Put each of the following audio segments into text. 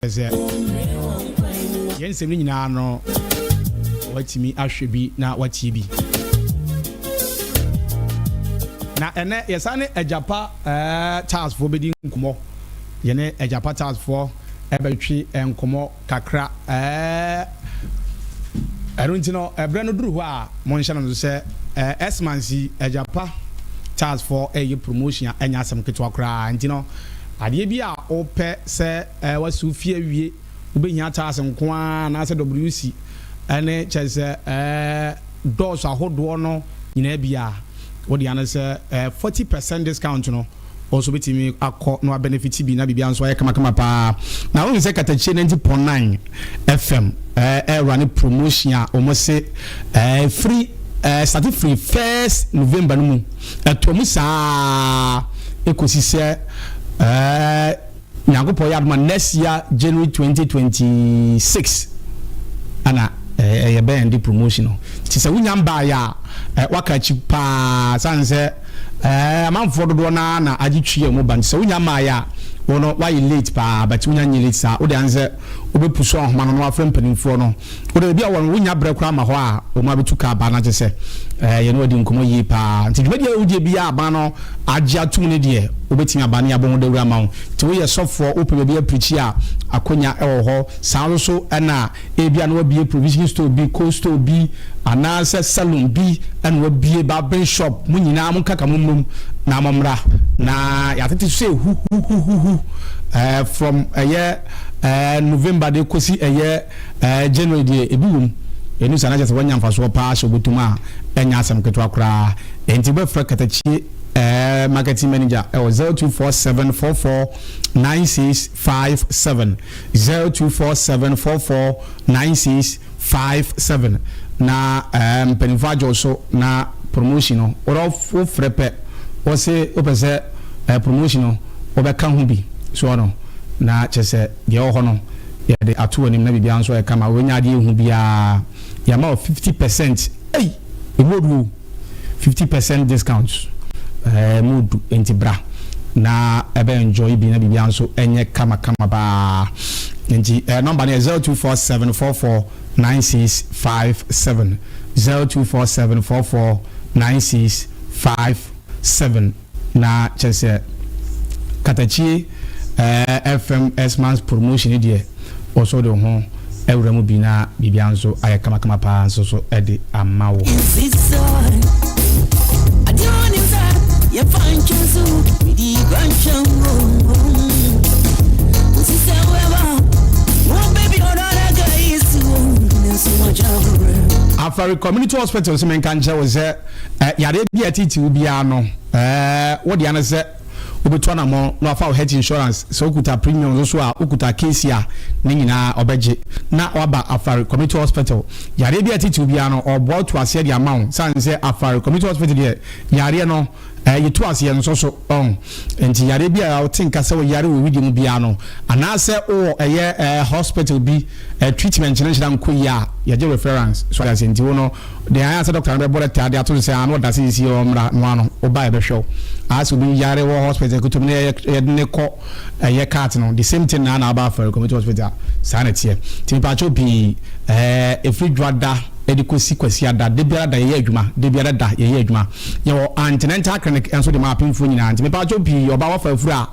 Sɛ yɛn nsɛm no nyinaa no, watumi ahwɛ bi na watie bi. Na ɛnɛ yɛsan ne Agyapa ɛɛ Charles foɔ bɛdi nkɔmmɔ. Yɛne Agyapa Charles foɔ ɛbɛtwe nkɔmmɔ kakra ɛɛ ɛno nti no ɛberɛ no duru hɔ a monhyɛ no nso sɛ ɛɛ Esmansi Agyapa Charles foɔ ɛyɛ promotion a ɛnyɛ asɛm ketewa koraa nti no adeɛ bi a wopɛ sɛ Eh, wasi wo fie awie, wobɛhia tiles nko ara anaasɛ WC ne kyerɛ sɛ eh, doors ahodoɔ no nyinaa bi a, wo deɛ ano sɛ eh, 40 percent discount no, wo nso wobɛtumi akɔ na wabenefit bi na biribiara nso ayɛ kamakama paa. Na wohu sɛ Katakyie 90.9 FM eh, ɛrewura ne promotion a wɔn se eh, firi eh, start firi first November no mu ɛtoa mu saa ɛkɔsi sɛ eh, Nyankopɔn yɛ adom a next year January 2026 ɛna ɛyɛ bɛ ɛnde promotion no. Nti sɛ wonya mbaayɛ a waka akyi paa sane sɛ amanfoɔ dodoɔ no ara na agye twi a wɔn ba nti sɛ wonya mmaayɛ a wo no wayɛ late paa but wonya nyɛ late saa wode ane sɛ wobɛpusu ahoma no na wafrɛ mpanimfoɔ no. Wo de, ebia wɔn wonnya berɛ koraa ma hɔ a wɔn abɛtu kaa ba no agye sɛ yɛne wo adi nkɔmmɔ yie paa. Nti dwumadie a wodie biara a aban no agye atom no deɛ, wobɛtumi aba ne yɛabɔ ho dawuro ama wo. Nti woyɛ sɔfoɔ, wopɛ baabi apirikyi a, akonya wɔ hɔ. Saa nso so na ebia na wabue provision store bi, cold store bi, anaasɛ salon bi na wabue, barbering shop, mo nyinaa monkaka mo mmom na mommra na yɛatete so sɛ huhuhuhuhu from ɛyɛ November de kɔsi ɛyɛ Ɛɛ January deɛ ebi wom. Ɛnu saa na kyerɛ sɛ wanya mfasoɔ paa hyɛ obotom a ɛnyɛ asɛm ketewa koraa. Ɛnti wobɛfrɛ Katakyie ɛɛ marketing manager ɛwɔ 0247 44 9657, 0247 44 9657 na ɛɛ mpanimfoɔ agye wo so na promotion no wodɔ wofrɛ pɛ wose wopɛ sɛ ɛɛ promotion no wobɛka ho bi soɔ no na kyerɛ sɛ deɛ ɛwɔ hɔ no yɛde ato w'anim na biribiara nso ayɛ kama, wobɛnya adeɛ ehu biara, yɛama wo 50%, ei, emu odu o, 50% discount, ɛɛ emu odu, nti bra na ɛbɛ enjoy bi na biribiara nso ɛnyɛ kama kama paa, nti ɛɛ nɔmba no yɛ 0247 44 9657, 0247 44 9657. Na kyerɛ sɛ katakyie eh, FM Xmas promotion yi deɛ wo nso wode wo ho awura mu bi na biribiara nso ayɛ kamakama paa nso so de ama wo. Afari Community Hospital nso menka nkyerɛ wo sɛ eh, yareɛ bi a ɛtete wo biara no eh, wo dea ne sɛ wobɛtu anammɔn na wafa wo health insurance. Sɛ wokuta premium nso so a, wokuta case a, ne nyinaa ɔbɛgye na waba Afari Community Hospital. Yareɛ bi a ɛtete wo biara no, ɔreboa wo tu aseɛ de ama wo. Sane sɛ Afari Community Hospital deɛ, yareɛ no, eh, yɛtu aseɛ nso so. Ɔn, nti yareɛ bi a wote nka sɛ woyare wɔ widie mu biara no, anaasɛ wowɔ ɛyɛ eh, hospital bi eh, treatment no nhyɛ da nkɔ yie a, yɛgye reference. So ate aseɛ? Nti wo no, Deɛ ayɛ sɛ dɔkta no bɛbɔ lɛtɛ de ato so sɛ ano ɔda seesei ɔmmra no ano woba yɛbɛhwɛ wo. Ayɛ sɛ obi yare wɔ hospital kutom na yɛde no kɔ ɛyɛ cart no the same thing na na aba Afari community hospital saa na ɛteɛ. Nti mepaakyɛw pii ɛɛ ɛfiri dwoada de kɔsi kwasiada da biara da yɛyɛ adwuma da biara da yɛyɛ adwuma. Yɛwɔ antenatal clinic nso de ma apemfoɔ nyinaa nti mepaakyɛw pii ɔbaa wafa afuru a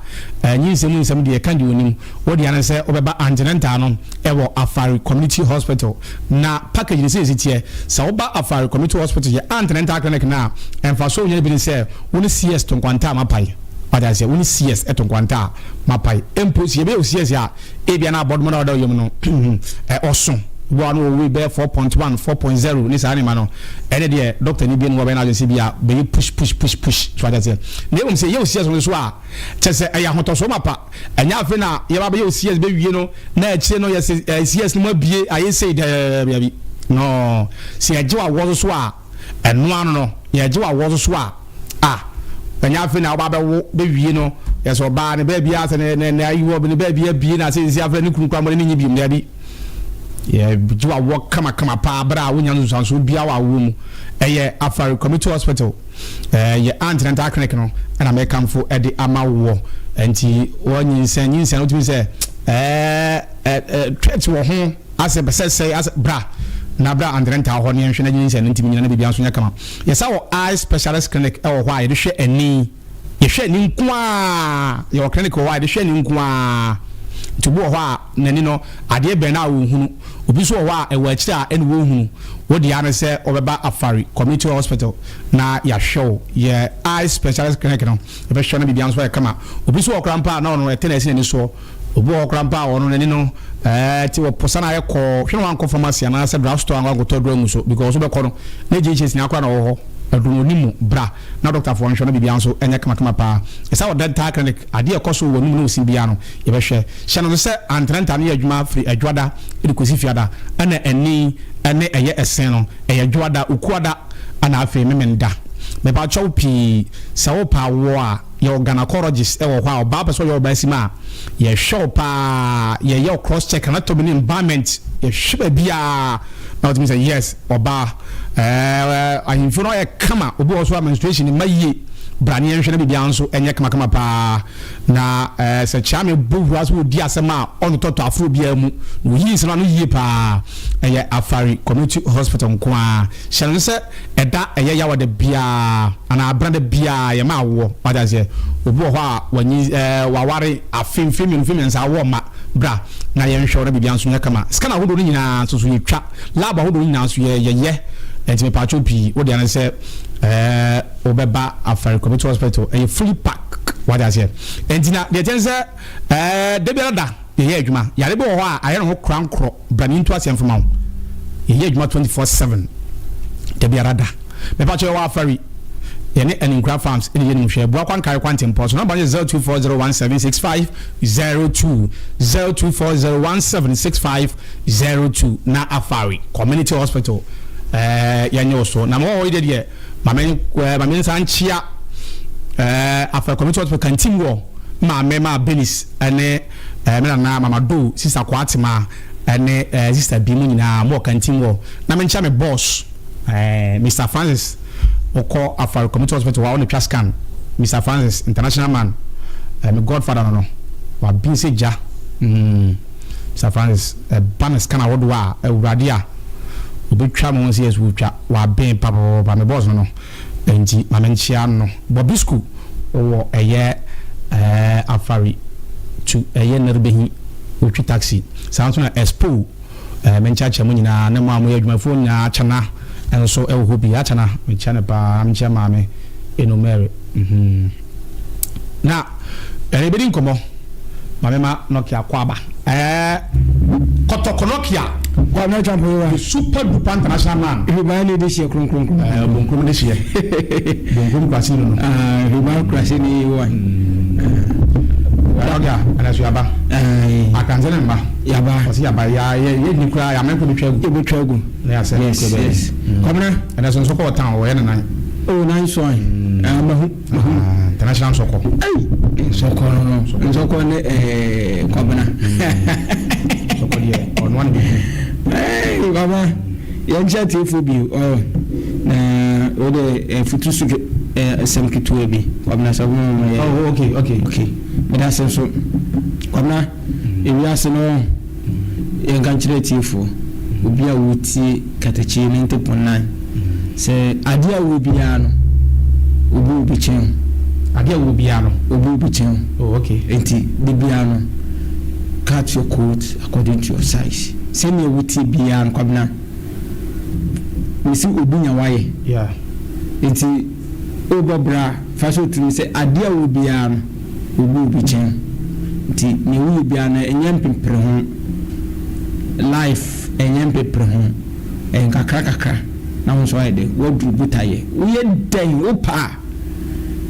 nyinsɛm mu nsɛm deɛ ɛka deɛ onim wo deɛ ne sɛ wobɛba antenatal no ɛwɔ Afari community hospital. Na package no sɛ esi teɛ, sɛ woba Afari Community Hospital yɛ antenatal clinic no a, mfasoɔ a wonya no bi ne sɛ wo ne CS to nkwanta a mapae. Wate aseɛ? Wo ne CS to nkwanta a mapae. Mpo sɛ yɛbɛyɛ wo CS a, ebia na abɔdoma no a ɔda wo yam no ɔso. Bi wɔ hɔ a na ɔwɔ bɛyɛ 4.1, 4.0 ne saa nneɛma no. Ɛne deɛ doctor ni bi ne wɔbɛyɛ n'adwene sɛ bi a bɛyɛ push push push push. So wate aseɛ? Na mmom sɛ yɛyɛ wo CS no nso a, kyerɛ sɛ ɛyɛ ahotɔsoɔ mapa. Ɛnyɛ afei na yɛba bɛyɛ OCS bɛwie no na akyire no yɛse eh, CS no mu abie ayɛ sei daabi no. Sɛ yɛgye w'awoɔ so so a ɛno ano no yɛgye w'awoɔ so so a ah ɛnyɛ afei na woba bɛwo bɛwie no yɛsɛ ɔbaa ne baabi a sɛ ne ne ne ayi wɔ ne baabi abie na sɛ nsi afei ne kunu kura mɔ ne ne nyi biom daabi. Yɛgye w'awoɔ kamakama paa berɛ a wonya nsunsuansoɔ biara wɔ awoɔ mu. Ɛyɛ Afari Community Hospital. Ɛɛ yɛ antenatal clinic no ɛna mɛkamfo ɛde ama woɔ. Nti wɔnyinsɛn nyinsɛn wotumi sɛ ɛɛ. threat wɔ ho asɛ pɛ sɛ sɛe asɛ bra na bra antenatal hɔ ne yɛnhwɛ na nyinsɛn no ntumi nyina na biribiara nso nyɛ kama. Yɛsa wɔ eye specialist clinic wɔ hɔ a yɛde hwɛ ani. Yɛhwɛ ani nko ara. Yɛwɔ clinic wɔ hɔ a yɛde hwɛ ani nko ara. Nti obi wɔ hɔ a n'ani no adeɛ bɛn a ɔnhunu. Obi nso wɔ hɔ a ɛwɔ akyire a ɛna ɔnhunu. Wo deɛ ara ne sɛ wobɛba Afari Community Hospital na yɛahwɛ wo. Yɛ eye specialist clinic no yɛbɛhwɛ na biribiara nso ayɛ kama. Obi nso wɔ hɔ koraa mpo a na ɔno ɛtɛ na ɛsi n'ani soɔ. Obi wɔ hɔ koraa mpo a ɔno n'ani no ɛɛ te ɔpo na ayɛ kɔɔ. Hwɛ na wankɔ pharmacy anaasɛ drug store ankɔ ankɔtɔ aduro angu so because wobɛkɔ no na JHS nyinaa koraa na ɔwɔ hɔ. Aduro no ɔnim mu. Bra na dɔktafoɔ nhwɛ na biribiara nso nyɛ kamakama paa. Ɛsan wɔ dental clinic, adeɛ a ɛkɔ so wɔ w'anum ne wo se biara no yɛbɛhwɛ. Hyɛ no nso sɛ antenantal no yɛ adwuma firi Adwoada de kɔsi Fiada ɛna ani ne ɛyɛ ɛse no ɛyɛ Dwoada, Okuada ɛna afei Memenda. Mepakyɛw pii sɛ wopɛ awoɔ a Yɛwɔ gynaecologist wɔ hɔ a ɔbaa pɛ sɛ ɔyɛ ɔbaa sim a, yɛhwɛ wo paa, yɛyɛ wo cross check, anatomy ne environment, yɛhwɛ baabiara na wotumi sɛ yes, ɔbaa ɛɛ ahemfie no ayɛ kama, obi wɔ so a menstruation mma yie, bra ne yɛnhwɛ na biribiara nso ɛnyɛ kamakama paa. Na ɛɛ sɛ Kyeame bɔ wura so ɔdi asɛm a ɔntotɔtɔ aforo biara mu, na ɔyi nsɛm ano yie paa. Ɛyɛ Afari Community Hospital nko ara. Hyɛ no nso sɛ Ɛda ɛyɛ yaw da biara anaa abena da biara yɛma awoɔ wate aseɛ obi wɔ hɔ a wanyi ɛɛ waware afe mfe mmienu mfe mmiɛnsa awoɔ mma bra na yɛnhwɛ wo na biribiara nso nyɛ kama scan ahodoɔ no nyinaa nso so yɛtwa lab ahodoɔ no nyinaa nso yɛ yɛyɛ ɛnti mepaakyɛw pii wo deɛ ne sɛ ɛɛ wobɛba Afari Community Hospital ɛyɛ fully pack wate aseɛ ɛnti na deɛ kyɛn sɛ ɛɛ da biara da yɛyɛ adwuma yare bi wɔ hɔ a ayɛ ne ho korankorɔ Bra me ntu aseɛ mfoma wo. Yɛyɛ adwuma 24/7 da biara da. Mepa kyɛw yɛwɔ Afari. Yɛne Animkura Farms ɛna yɛ nim hwɛ. Bua Kwankare Kwantempɔn so. Number no yɛ 0240176502 0240176502 na Afari Community Hospital ɛɛ yɛnyɛ wo so. Na mewɔ hɔ yi deɛ deɛ ma me ɛɛ ma me nsa nkyea ɛɛ Afari Community Hospital kantim wɔ maame maa Benis ɛne Eh, me nana Mama Doe, Sister Kwaatemaa, ɛne eh, Sister bi mu nyinaa, mo wɔ kantin wɔ. Na menkyia me boss, eh, Mister Francis, ɔkɔ Afari Community Hospital hɔ a, ɔna twa scan. Mister Francis, international man, eh, me godfather no no, wabin sɛ gya. Mm, Mister Francis, ɛba no scan ahodoɔ a, awurade a, obetwa mo ho sɛ yes, wotwa, waben papapapa, me boss no no. Enti ma menkyea no. Bobisku wɔ ɛyɛ ɛɛ Afari tu ɛyɛ Nɛrbehi otwi taxi. Saa nso na Expo ɛɛ menkyeakyea mo nyinaa ne mo a moyɛ adwumayɛfoɔ nyinaa Akyana nso ɛwɔ hɔ bi. Akyana mekyea no paa na menkyea maame Eno Mary mhm. Na ɛnɛ yɛbɛdi nkɔmmɔ. Ma me ma Nokia kɔ aba. Ɛɛ Kɔtɔkɔ Nokia. Kwabena Twampoyewa. The super duper international man. Hwibaa ne de hyɛ kronkron kronkron. Ɛɛ Bonkurom de hyɛ. Bonkurom kurase no no. Ah Hwibaa kurase ne yewa. Nokia ɛna so yaba. Ɛɛ. Akanse ne mma. Yaba. Ɔsi yaba ya yɛ yɛ ni kura ya mɛnko bi twa gu. Ebi twa gu. Ne asɛ. Yes yes. Kwabena. Ɛna so nsɔkɔ wɔ town ɔyɛ ne nan. Oh nice one. Ɛɛ mahu. Ah, international nsɔkɔ. Ei, nsɔkɔ no no, nsɔkɔ ne ɛɛ eh, kwabena. Nsɔkɔ deɛ ɔno ano bɛ ku. Ɛɛ kwabena, yɛn kyɛ tiefo bi ɔ na o de ɛfutu so ɛɛ sɛm ketewa bi kwabena sɛ ɔmo ma yɛ. Oh, okay, okay. Okay, meda ase nso kwabena. Ewiase no, yɛnka nkyerɛ atiefoɔ, obi a wotie katakyie 90.9, sɛ adeɛ a wowɔ biara no, obi wɔ bi kyɛn wo. Adeɛ a wowɔ biara no. Obi wɔ bi kyɛn wo. Oh, okay. Nti, da biara no, cut your coat according to your size. Sɛnea wotie biara no, Kwabena, mesi obi nya wayɛ. Yeah. Nti, wobɔ bra a, fa hyɛ wo tirim sɛ adeɛ a wowɔ biara no, Wobu obi kyɛn nti nea woyɛ biara no ɛnyɛ mpepreho life ɛnyɛ mpepreho ɛyɛ nkakra kakra na wo nso ayɛ dɛ woaduru botaeɛ woyɛ dɛn wopɛ a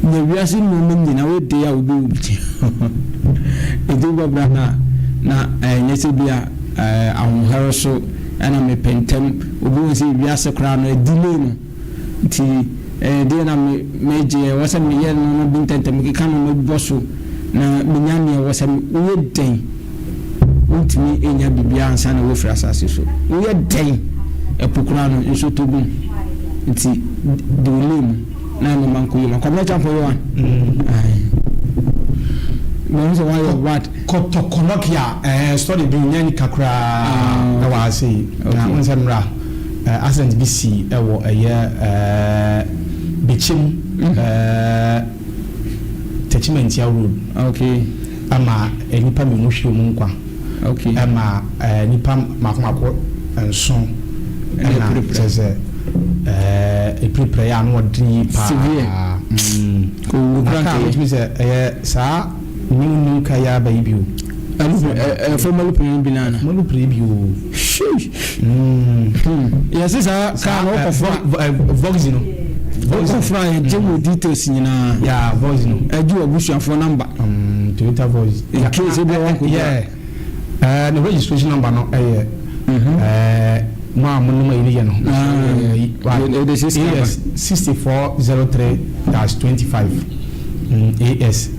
nya wiase nnoɔma nyina woyɛ dɛn a wobɛwu bi kyɛn nti wobɔ bra no a na ɛnyɛ sɛ bi a ahoɔhɛre so ɛna mepɛ ntɛm obi wɔ sɛ wiase koraa no ɛdelay no Nti ɛyɛ deɛ na me megye ɛwɔ sɛ meyɛ nnoɔma bi ntɛntɛm, mekeka nnoɔma bi bɔ so na menya nea ɛwɔ sɛ me woyɛ dɛn wontumi nnya biribiara ansa na woafiri asase so woyɛ dɛn ɛpo koraa no nsuo tɔ gu mu nti di wo lane mu na nnoɔma nkɔ yie ma Kwabena Acheampong yɛ one. Aye. Mahu sɛ woayɛ what. Kɔtɔkɔ Nokia ɛɛ story bi nyɛ nika koraa ɛwɔ ha sei na wohu sɛ mmra accident bi si ɛwɔ ɛyɛ ɛɛ Bekyem ɛɛ Techimantia road okay ama nnipa mmienu hwere wɔn nkwa. Okay. Ɛma nnipa mako mako nson ɛna kyerɛ sɛ ɛpirapira yɛ ano ɔden yi paa. Severe. Mm. Na kaa wotumi sɛ ɛyɛ saa new new car yi aba yi bi o. Ɛfɔ malupere bi nana. Malupere bi o. Sheesh. Mm. Yɛsi saa kaa na ɔkɔ fura. Voxy no. Ɔkɔ fura yɛ gye wo details nyinaa. Yeah, Voxy no. Ɛgye wɔ abusuafoɔ number. Toyota Voice. In case ebi a wɔn kɔ. Yeah. Uh, ne registration number no ɛyɛ. Uh, mo a mo nim ayi ne yɛ no. AS 6403 dash 25. AS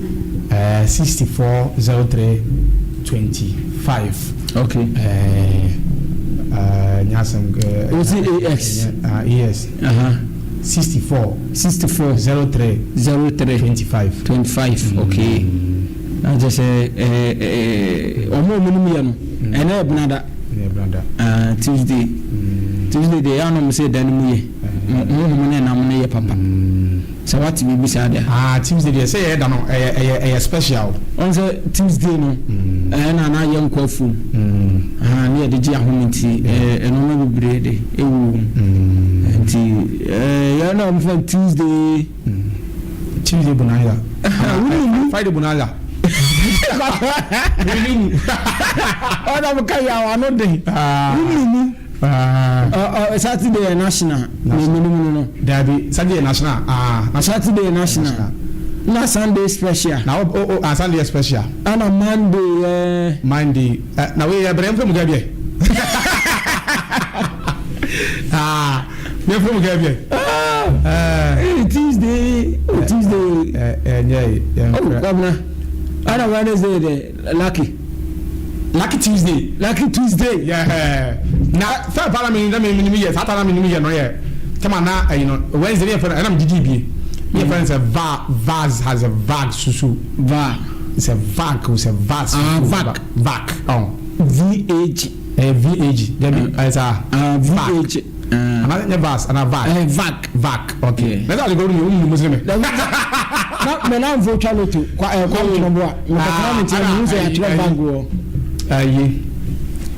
uh, 6403 25. Okay. Uh, uh, nyasɛm. Uh, Osi AX. AS. 64. 64. 03. 03. 25. 25. Okay. Na kyerɛ sɛ wɔn a wɔnim yɛ no, ɛnɛ yɛ benada. Tuesday. Tuesday deɛ yɛ anom sɛ da no mu yɛ. Honhom ne nam no yɛ papa. Sɛ wate biribi saa deɛ. Ah, Tuesday deɛ sɛ yɛyɛ da no ɛyɛ ɛyɛ ɛyɛ special. Ɔn sɛ Tuesday no ɛyɛ na na yɛ nkɔ afuom. Aha ne yɛde gye ahome nti ɛnɔɔma bebree de ɛwɔ mu. Nti yɛn na wɔn fɛ Tuesday. Tuesday bonanza. Friday bonanza. Ɔna mo ka yaw ano den. Wuni mu. Saturday yɛ national. Na emi mu no. Dabi Saturday yɛ national. Saturday yɛ national. Na Sunday special. Na o o ah Sunday yɛ special. Ɛna Monday yɛ. Monday na wei yɛ brɛ nfɛ mu gɛ biɛ. Ah. Yɛfrɛ mu kɛ biɛ. Ah, Tuesday, oh Tuesday. Eh, eh, nyɛ yɛn. Oh, Kwabena. Ana Wednesday de lucky. Lucky Tuesday. Lucky Tuesday. Yeah. Na fɛn pa na mi na mi mi yɛ saa ta na mi mi yɛ no yɛ. Tɛma na ɛyi no Wednesday ne yɛ fɛn ɛna mi didi bie. Ne yɛ fɛn sɛ va vaz has a vag susu. Va. Sɛ vag sɛ vaz. Ah vag. Vag. Oh. V A G. Ɛyɛ V A G. Dabi ɛyɛ saa. Ah V A G. Ana nyɛ vas ana vac. Ɛyɛ vac. Vac ok. Na sɛ adekɔ no mu mu sene me. Na mɛ na nfo twa loto kwa ɛ kwa ntoma bo a. Mɛ kɔtena ne nkyɛn mu sɛ yɛatwerɛ bank wɔ. Ayi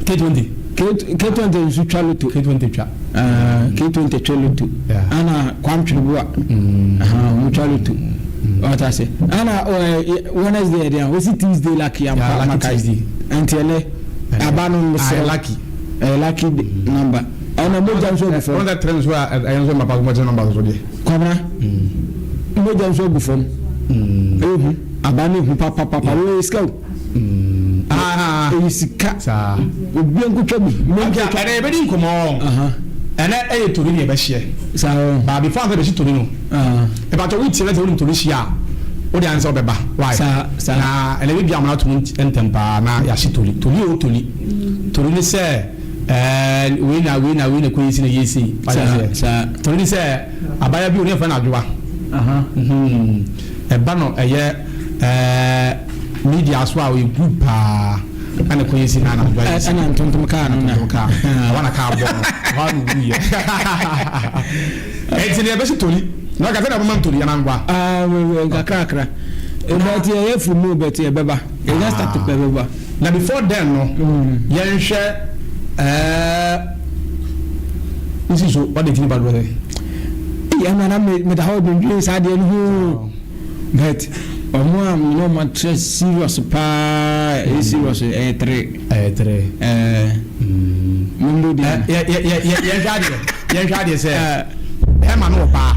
K20. K K20 nso twa loto. K20 twa. K20 twa loto. Ana kwa ntwene bo a. Wɔn twa loto. Ɔta se. Ana Wednesday yɛ deɛ wosi Tuesday lucky ampa lucky Tuesday. Nti ɛnɛ aba no mesrɛ. Lucky. Ɛyɛ lucky number. Ɛna mogya nso agu fam. Wɔn sɛ tere nso a ɛyɛ nso mapa mogya number nso deɛ. Kwabena mogya nso agu fam. Ehu aba no ehu papapapa wɔyɛ sika o. Ɛyɛ sika. Saa. Obi nkotwa bi. Mogya twa. Ɛnɛ yɛbɛdi nkɔmɔ. Ɛnɛ ɛyɛ tori ne yɛbɛhyeɛ. Saa. Ba before ansa bɛhye tori no. Ɛbàtɔ wo tie na sɛ wonim tori hye a wode ansa wobɛba. Why? Saa saa. Na ɛnɛ bɛbi amena to mu ntɛm paa na yɛahye tori. Tori o tori. Tori ne sɛ. Ɛɛ wei na wei na wei na kɔ yɛ si na yɛ si. Saa. Tɔn ni sɛ abaya bi o ne yɛ fɛ no adwoa. Ɛba no ɛyɛ ɛɛ media so a ɔyɛ good paa ɛna kɔ yɛ si na na adwoa yɛ si. Ɛna ntontom kaa no na. Ntontom kaa. Ɛwɔ na kaa bɔ no. Ɛhɔ na owu yɛ. Ɛnti ne yɛbɛsi tori. Na ɔka sɛ na ɔbɛma ntori anaa mboa. Ah, nkakrakra. But yɛyɛ firi mu but yɛbɛba. Yɛnya start pɛ bɛba. Na before then no, yɛnhwɛ ɛɛ wosi so ɔde ti nipa dodoɔ sɛ. Eyi ɛna na me meda hɔ dwendwen saa adeɛ no ho but ɔmo a me ne ɔmo atrɛ serious paa ɛyɛ serious ɛyɛ tere. Ɛyɛ tere. Ɛɛ mo mbɔ di. Yɛ yɛ yɛ yɛnhwɛ adeɛ yɛnhwɛ adeɛ sɛ bɛrima no wɔ paa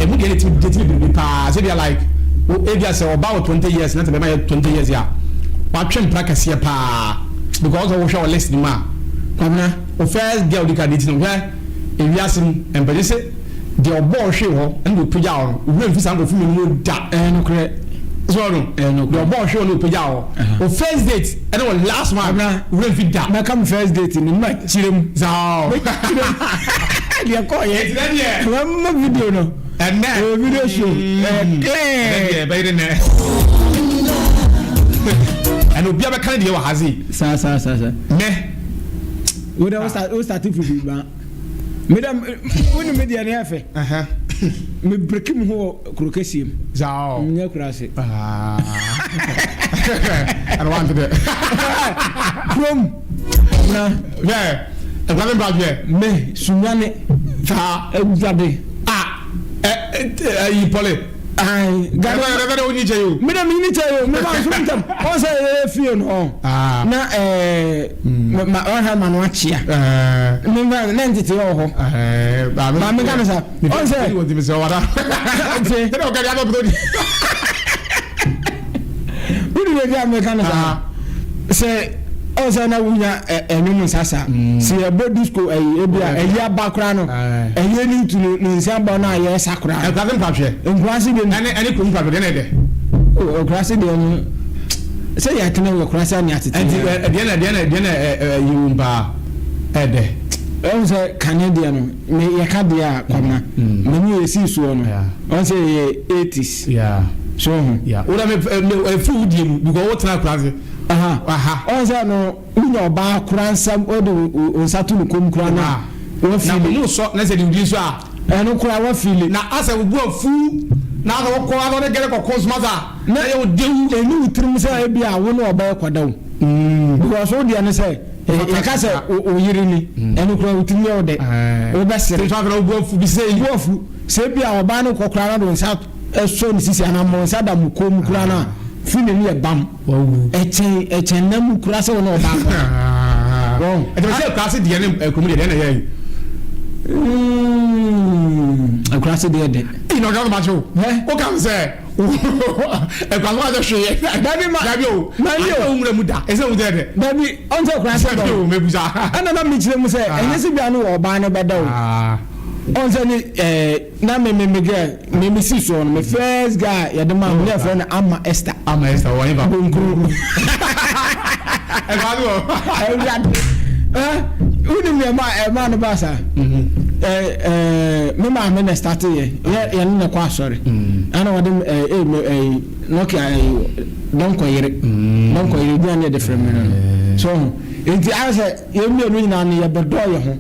emu deɛ ne ti de ti biribi paa sɛ bia like ebia sɛ ɔba wɔ 20 years na sɛ bɛrima yɛ 20 years a watwe mpra kɛseɛ paa because ɔwohwɛ wɔ list no mu a Kwabena o first girl di ka de ti no hwɛ ewiase mu mpɛgye sɛ deɛ ɔbɔ ɔhwee hɔ ɛna deɛ ɔpagya hɔ no owura mfi saa nkurɔfo mmienu mu da. Ɛyɛ nokorɛ. So ɔno Ɛyɛ nokorɛ. deɛ ɔbɔ ɔhwee hɔ na ɔpagya hɔ o first date ɛna wɔ last one Kwabena owura mfi da. Mɛka me first date no mma kyerɛ mu. Saa. Mɛkyerɛ mu. Deɛ kɔɔyɛ. Eti na deɛ. Mɛma video no. Ɛnɛ. Ɛyɛ video show. Ɛyɛ clear. Ɛnɛ deɛ ɛbɛyere nɛ. Ɛna obi abɛka ne deɛ wɔ ha se. Saa saa saa saa. Mɛ. Wo dɛ wo start wo start firi biribi Me dɛ wo ni me deɛ ne yɛ fɛ. Me breki me ho wɔ kuro kɛseɛ mu. Saa o. Nyɛ kura ase. Ɛna wante dɛ. Kurom. Na. Hwɛ ɛkura me mpa hwɛ. Me sunyane. Saa. Awurade. Ah ɛ ɛ ɛyi pɔle. Ayi gari. Ɛfɛ ɛfɛ de o ni kyɛ yi o. Mi de mi ni kyɛ yi o mi ma nso ntɛm ɔn sɛ ɛyɛ fie no ɔn. Na ɛɛ ma ɔhɛ ma no akyia. Mi ma ne ntete wɔ hɔ. Maame ka mi sa ɔn sɛ. Nti. Ɛna ɔka di abɛ pɛtɛ di. Wodi baabi a meka no saa sɛ ɔn sɛ na wonya ɛnwom nsa saa mm. sɛ yɛbɔ disco ɛyi ebi a ɛyi aba koraa no ɛyi ne ntu no ne nsa bɔ no a yɛsa koraa. Nkurase mpatwɛ. Nkurase deɛ. Ɛne ɛne kurom mpatwɛ deɛ na ɛdɛ. O nkurase deɛ no sɛ yɛatena wɔ kurase ne atete. Ɛnti ɛdeɛ na ɛdeɛ na ɛdeɛ na ɛyi wom paa ɛdɛ. Ɛhu sɛ kane deɛ no me yɛka deɛ a kwamina mm. me ne yɛsii soɔ no ɔn sɛ yɛ 80s. Yeah. So ho. Yeah. Wo na me me efu wo die mu because wo tena kura ase. Aha. Aha. Ɔn sɛ no wonya ɔbaa kura nsa ɔde wo nsa to ne kɔn kura na. Wafili. Na mo sɔ na sɛ de wudi nso a. Ɛno kura wafili. Na asɛ wo bu afu na asɛ wɔkɔ asɛ ɔde gɛrɛ kɔkɔ soma sa. Na ɛyɛ wo dewu. Ɛni wo tirim sɛ ebi a wo ne ɔbaa kɔda o. Because wo deɛ ne sɛ yɛka sɛ wo yere ni ɛno kura wo tirim yɛ wo dɛ. Wobɛsere. Sɛ wo bu afu bi sɛ yi. Bu afu. Sɛ ebi a ɔbaa no kɔ koraa na de wo nsa sɔ ne sisi anaa mo nsa da mo kɔn mu koraa no a, fi n'ani yɛ bam. Ɛkyɛn ɛkyɛn nna mu koraa sɛ wo ne ɔbaa kɔ. Wɔn. Ɛtɛ sɛ akuraase deɛ ne kurom deɛ deɛ na ɛyɛ yi. Akuraase deɛ dɛ. Ɛyi na ɔka ma kyew. O kan sɛ akuraase wa sɛ hwee. Dabi ma dabi o. Ma ni o. Ayɛ nwura mu da. Ɛsɛ wo sɛ dɛ. Dabi ɔn sɛ akuraase dɛ. Dabi o mɛ busa. Ɛna na mi kyerɛ mu sɛ ɛnyɛ sɛ bi a ne wɔ ɔbaa ne bɛ da o. Ɔn sɛ ne ɛɛ. Na me me me girl me me si soɔ no me first guy yɛde maa me ne yɛfrɛ no Ama Esther. Ama Esther wɔ hefa? Bonkuro. Ɛfa so wɔ. Awurade ɛ wonim deɛ ɛma ɛma no baa saa ɛ ɛ me maame na starte yɛ yɛ yɛne na kɔ asɔre ɛna wɔde ɛ ɛ me ɛ Nokia ɛ dɔnkɔ yere dɔnkɔ yere bi a ne yɛde frɛ me no no so nti ayɛ sɛ. Yɛn mmienu nyinaa no, yɛbɛdɔɔ yɛn ho.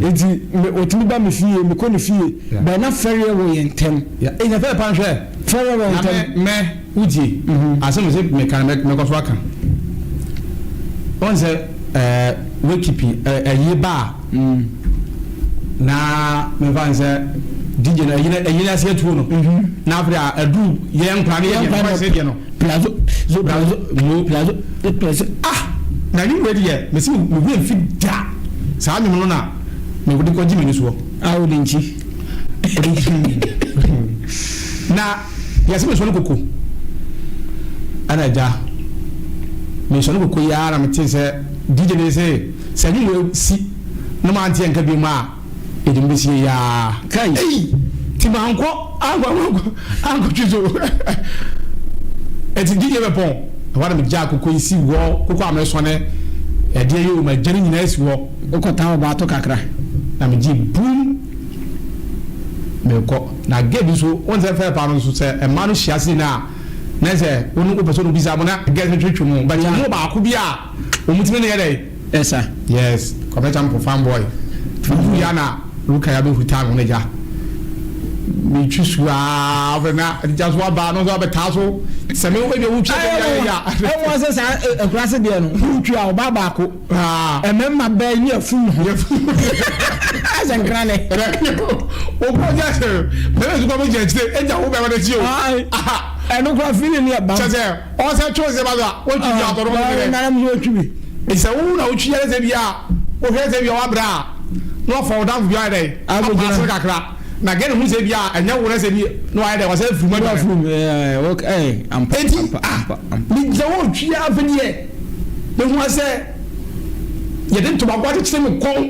Enti me, ɔtumi ba me fie, mekɔ ne fie. But na fɛreɛ wɔ yɛn ntam. Yeah, eh, na fɛreɛ paa nhwɛ. Fɛreɛ wɔ yɛn ntam. Na me, mɛ, wotie, asɛm a sɛ meka no, mɛkɔ so aka. Wɔn sɛ, ɛɛ, wakeeping, ɛɛ, ɛyie ba a, na memfa n sɛ DJ no, ɛyi no, ɛyi no ase atuo no, na afei a, aduru yɛn nkora no yɛ deɛ, mfa sɛ deɛ no. Plazo, zo, plazo, mo, plazo, plazo. Ah! Na nnwom wei deɛ mese me werɛ mfi da. Saa nnwom no na mede kɔgye m'ani soɔ. Ah, wode nkyi. Wode nkyi. Na yɛse mesɔre koko. Ɛna agya, mesɔre koko yi ara na metee sɛ DJ no se sɛ nnwom wei si na mante anka biom a, Yɛde me bɛsie yi aa. Kai. Ei! Ti mankɔ ankɔ ankɔ ankɔtwi so. Ɛti DJ bɛpɔn. Ɛhɔ ara na megyaa koko yi si hɔ, koko a mesɔne ɛdeɛ yi o, magya ne nyinaa asi hɔ. Wokɔtaa ɔbaa to kakra. Na megye boom merekɔ. Na girl bi nso, wohu sɛ fɛɛ paa no nso sɛ mmaa no hyia sei no a, na sɛ wo ne wopɛ sɛ wobisa mo na girls no twetwe mo. But wɔn mu baako bi a wɔn tumi ne yɛ dɛn? Ɛsa. Yes, Kwabena Champo farm boy. Fufu ya na Ruka ya bɛhu taa me ho na gya. Metwi su aa afei na gya so aba no nso abɛtaa so. Sɛ me ebi wotwi sɛ ya ya. Ɛwɔ sɛ saa akurase deɛ no wotwi a ɔbaa baako. Ɛmɛma bɛɛ ne afum ho. Asɛ nkra ne. Wokɔ gya sɛ bɛrɛ sukɔ bɛ gyina akyire egya wo bɛrɛ n'akyi o. Ɛno kora feeling ne ɛba. Kyɛ sɛ Ɔsɛ twe ɔsɛ ba so a wotwi bi atɔ no ho kɛkɛ. Nana mi wotwi bi. Sɛ wo na wotwi yɛ sɛ bi a wohwɛ sɛ bi a wabrɛ a na wafa wo danfo bi ayɛ dɛ apa ase kakra na gɛne hu sɛ bi a ɛnyɛ wo na sɛ bi na wayɛ dɛ wasɛ afiri mu adwane. Afiri mu ɛɛ ok ɛɛ ampa ampa ampa. Enti ah me gyina hɔ retwi ara afei deɛ mehu asɛ yɛde ntomago akyekyere me kɔn.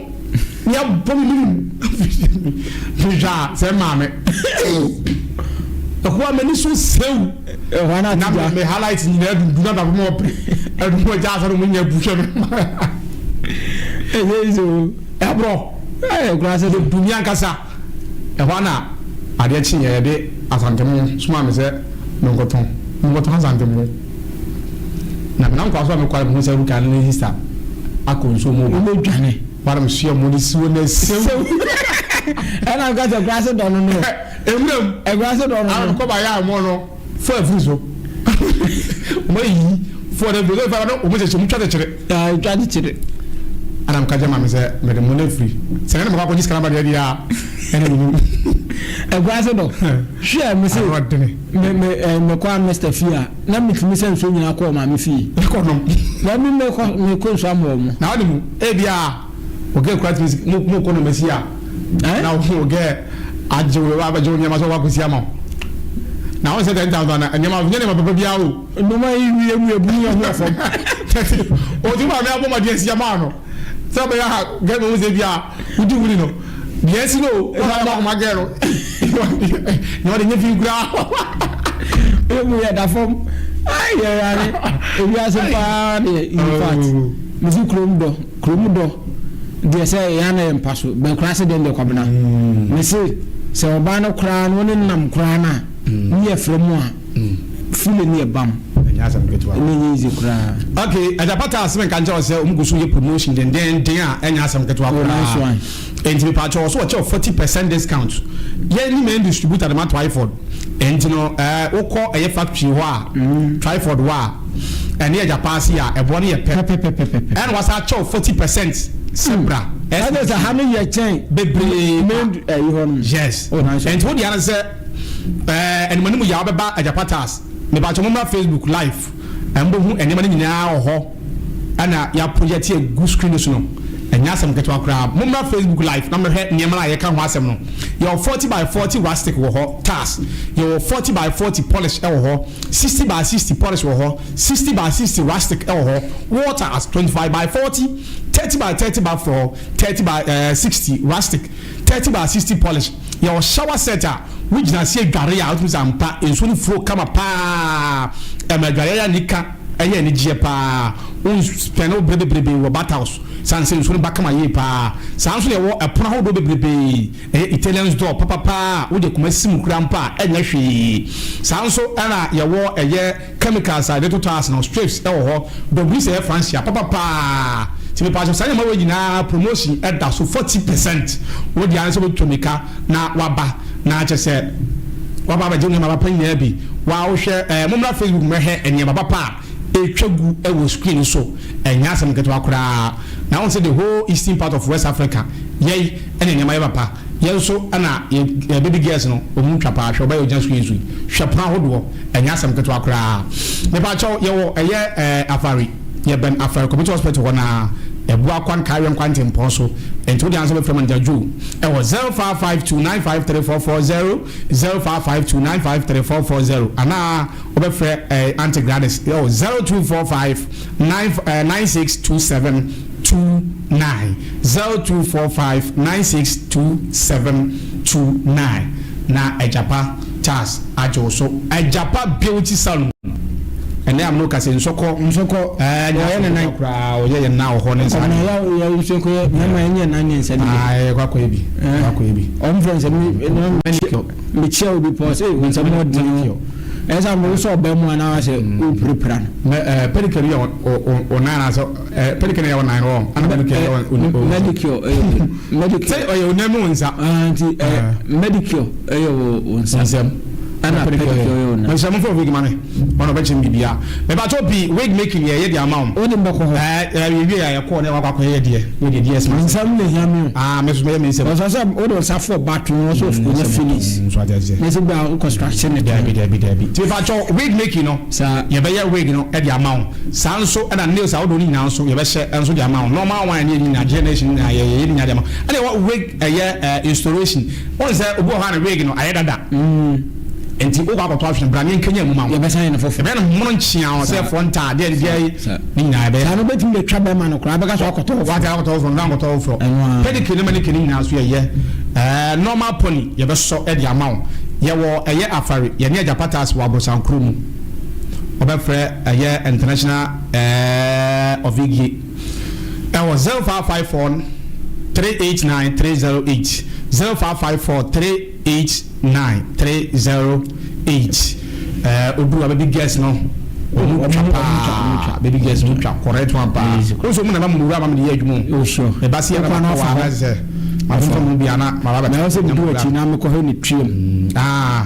Nea bɔ me menim mehwɛ a sɛ maame ɛhɔ a m'ani so sew ɛhɔ na me me highlight nyinaa dundu na dafo ma ɔpere ɛdum ɔgya asɛ no mo nyɛ bu hwɛ me ɛyɛ easy o ɛborɔ ɛyɛ kura sɛ de bumi ankasa ɛhɔ a na adeɛ kye yɛ yɛde asantemo soma me sɛ menkɔtɔn menkɔtɔn asantemo. Na menam kwa so a mekɔ a mehu sɛ Ruka ne ne sista akɔ nsuo mu. Wɔbɛdwane. Wɔn a mu de si wɔn asew. Ɛna nka sɛ kurase dɔ no no. Ewuram. Ɛkurase dɔ no no. Àwọn kɔba yɛ àmọ́ no fún afiri so. Wɔn ayi fún ɔdɛ firi so no wɔn kyekyere wɔn twa kyekyere. Ɛɛ twa kyekyere. Ɛna nka gyama mi sɛ mɛde mo n'afiri. Sɛ ɛna mɛ kɔ akɔgye sika naba deɛ deɛ a ɛna mi nim. Ɛkurase dɔ. Hwɛ mi se. Mɛ mɛ ɛɛ mɛ kɔ a Mr fie a na mi tumi sɛ nsuo nyinaa kɔ ɔmaame fie. Ɛkɔ nom. Na mi mɛ kɔ mɛ kɔ nsuo ama wɔn. Na ɔde mu ebi a oge kura tumi mu mu kɔ nom esi a. Na oge agye wo abɛgye wo nneɛma sɛ wakɔsi ama wo. Na wɔn sɛ 10,000 na nneɛma nyɛ nneɛma papa biara o. Nneɛma yi wie mu ebu yɛ ho fam. Oti maame abɔ ma deɛ si ama no. Sɛ ɔbɛyɛ ha gɛ no sɛ bi a wodi wuli no. Deɛ si no ɔba ba ma gɛ no. Na ɔde nyɛ fi kura. Emu yɛ da fam. Ai yɛ yare. Ewiase paa deɛ in fact. Mesi kurom dɔ kurom dɔ deɛ sɛ yɛn na yɛ mpa so bɛn koraa sɛ deɛ deɛ kwabena. Mesi sɛ ɔbaa no koraa no ne nam koraa na ne yɛ frɛ mu a fili ne yɛ bam. Ɛnyɛ asɛm ketewa. Ɛnyɛ nyɛ easy koraa. Okay, Agyapata asɛm nka nkyɛn sɛ wɔn gu so yɛ promotion dendenden a ɛnyɛ asɛm ketewa Oh, nice koraa. one. Nti mipa kyɛw so ɔkyɛw 40% discount. Yɛn ni main distributor de ma Twyford. Nti no wokɔ ɛyɛ factory hɔ a Twyford hɔ a ɛne Agyapa ase a ɛboɔ no yɛ pɛ. Pɛpɛpɛpɛpɛ. Ɛna wasa akyɛw 40% sɛ bra. Ɛsɛ sɛ ha no yɛ kyɛn. Bebree. Main ɛyi hɔ nom. Yes. Oh, nice one. Nti wo deɛ ano sɛ ɛnum yɛ wabɛba Agyapa mepa kyɛw mommra Facebook live ɛmbɛhu nneɛma no nyinaa wɔ hɔ ɛna yɛa project egu screen so no. Ɛnyɛ asɛm ketewa koraa. Mommra Facebook live na mɛhwɛ nneɛma no a yɛka ho asɛm no. Yɛwɔ 40 by 40 rustic wɔ hɔ tiles, yɛwɔ 40 by 40 polish ɛwɔ hɔ, 60 by 60 polish wɔ hɔ, 60 by 60 rustic ɛwɔ hɔ, water as 25 by 40, 30 by 30 by 4, 30 by 60 rustic, 30 by 60 polish. Yɛwɔ shower set a wogyina se adware a wotumi sɛ ampa nsuo no flow kama paa, ɛma adware yɛ anika, ɛyɛ anigyeɛ paa. Wonspɛne wo berɛ bebrebe wɔ bath house san sɛ nsuo no ba kama yie paa. Saa nso yɛwɔ ɛpono ahodoɔ bebrebe, ɛyɛ Italian door papapaa, wode kuma si mu kura mpa a ɛnyɛ hwee. Saa nso ɛna yɛwɔ ɛyɛ chemicals a yɛde to tiles no, strips ɛwɔ hɔ, w sɛ ɛyɛ francia papapaa. Nti mepa saa nneɛma wɔ nyinaa promotion ɛda so 40%. Wode ano sɛ wobɛtɔ mika na waba na kyɛ sɛ waba abɛgye nneɛma papa nyinaa bi. Wa wohwɛ mommra Facebook mɛhwɛ nneɛma papa a ɛtwa gu ɛwɔ screen so. Ɛnyɛ asɛm ketewa koraa. Na wɔn sɛ the whole eastern part of West Africa, yɛi ɛna nneɛma yɛ papa. Yɛn nso ɛna yɛ baby girls no wɔn twa paa. Hwɛ ɔbɛyɛ ogyina screen so yi, hwɛ pono ahodoɔ, ɛnyɛ asɛm ketewa koraa. Nipa kyɛw yɛwɔ ɛyɛ Afari, yɛbɛn Afari Community Hospital hɔ na ɛbu akwan kaayɛ nkwantempɔn so. Nti wode ansa bɛfrɛ Manager Joe ɛwɔ 0552953440, 0552953440, anaa wobɛfrɛ Aunty Gladys ɛwɔ 0245 962729, 0245962729. Na Agyapa Charles agye wo so. Agyapa Beauty Salon, ɛnɛ am no kase nsɔkɔ. Nsɔkɔ. Ɔyɛ ne nan. Koraa ɔyɛ yɛn nan wɔ hɔ ne nsa. Ɔmɔ yɛ yɛ nso kɔ yɛ mɛma yɛ nyɛ nan ne nsa ne bi. Aa, yɛ kɔ akɔyɛ bi, kɔ akɔyɛ bi. Ɔmo fɛn sɛ mi mekyia obi pɔ sɛ ehu nsɛm ɔden o, ɛsɛ mo sɛ ɔbɛn mu anaa sɛ o pirapira no. Mɛ pedicure yɛ o nan na sɛ pedicure yɛ o nan wɔ ana manicure yɛ o Medicure ɛyɛ medicure. Sɛ ɔyɛ o nan mu nsa. Aa, nti medicure ɛyɛ o nsa. Nsɛm. Ɛna pedicure yɛ o nan. Mɛ sɛ mo fɛ wig ma mi, ɔna ɔbɛkyɛn mi bibia. Mɛ bàtɔ pii wig making yɛ yɛ di ama wo. O de mbɛkɔ hɔ. Ɛɛ ɛɛ yɛ wie a yɛ kɔɔ ne wakɔ akɔyɛ yɛ deɛ yɛ deɛ DS ma. Nsɛm na ehia mi o. Aa, mɛ so mɛ yɛ mi nsɛm. Ɔsɔ sɛ o de nsa fɔ bato no ɔsɔ onya feelings. Nso ati ase. Ne sɛ gba o construction ne. Dabi, dabi, dabi. Tí fa kyɛw wig making no. Saa. Yɛbɛyɛ wig no ɛde ama wo. Saa nso ɛna nails ahodoɔ no nyinaa nso yɛbɛhyɛ nso de ama wo. Normal one ne yɛ nyinaa, generation nyinaa yɛ yɛ nyinaa de ama wo. Ɛna ɛwɔ wig ɛyɛ installation. Wɔn sɛ obi wɔ hɔ a ne wig no ayɛ dada. Nti wokɔ akɔtɔ ahwene bra ne nkenya mu ma wo. Yɛbɛsan yɛ no foforɔ. Yɛbɛyɛ no mono nkyea wɔ sɛ frontal deɛ deɛ yi Saa. ne nyinaa yɛbɛyɛ. Saa no bɛtumi de twa bɛrima no koraa bɛka sɛ ɔkɔtɔ foforɔ. Wate, akɔtɔ foforɔ na akɔtɔ foforɔ. Ɛno a. Pedicure ne manicure ne nyinaa nso yɛyɛ. Normal pony yɛbɛsɔ ɛde ama wo. Yɛwɔ ɛyɛ Afari, yɛne Agyapatas wɔ aborosankuro mu. Wɔbɛfrɛ ɛyɛ international Ovigie ɛwɔ 0554389308, 0554389308. Oduru a baby girls no. Ɔmo twa paa. Baby girls mo twa correct one paa. Wo nso mo na ma mo wura ma me de yɛ adwuma o. Oh sure. Me ba se yɛ na ma kɔ wa na sɛ ma fɛn mu bi ana ma ba bɛ. Na sɛ me du akyi na me kɔ hɛ ne tuam. Ah.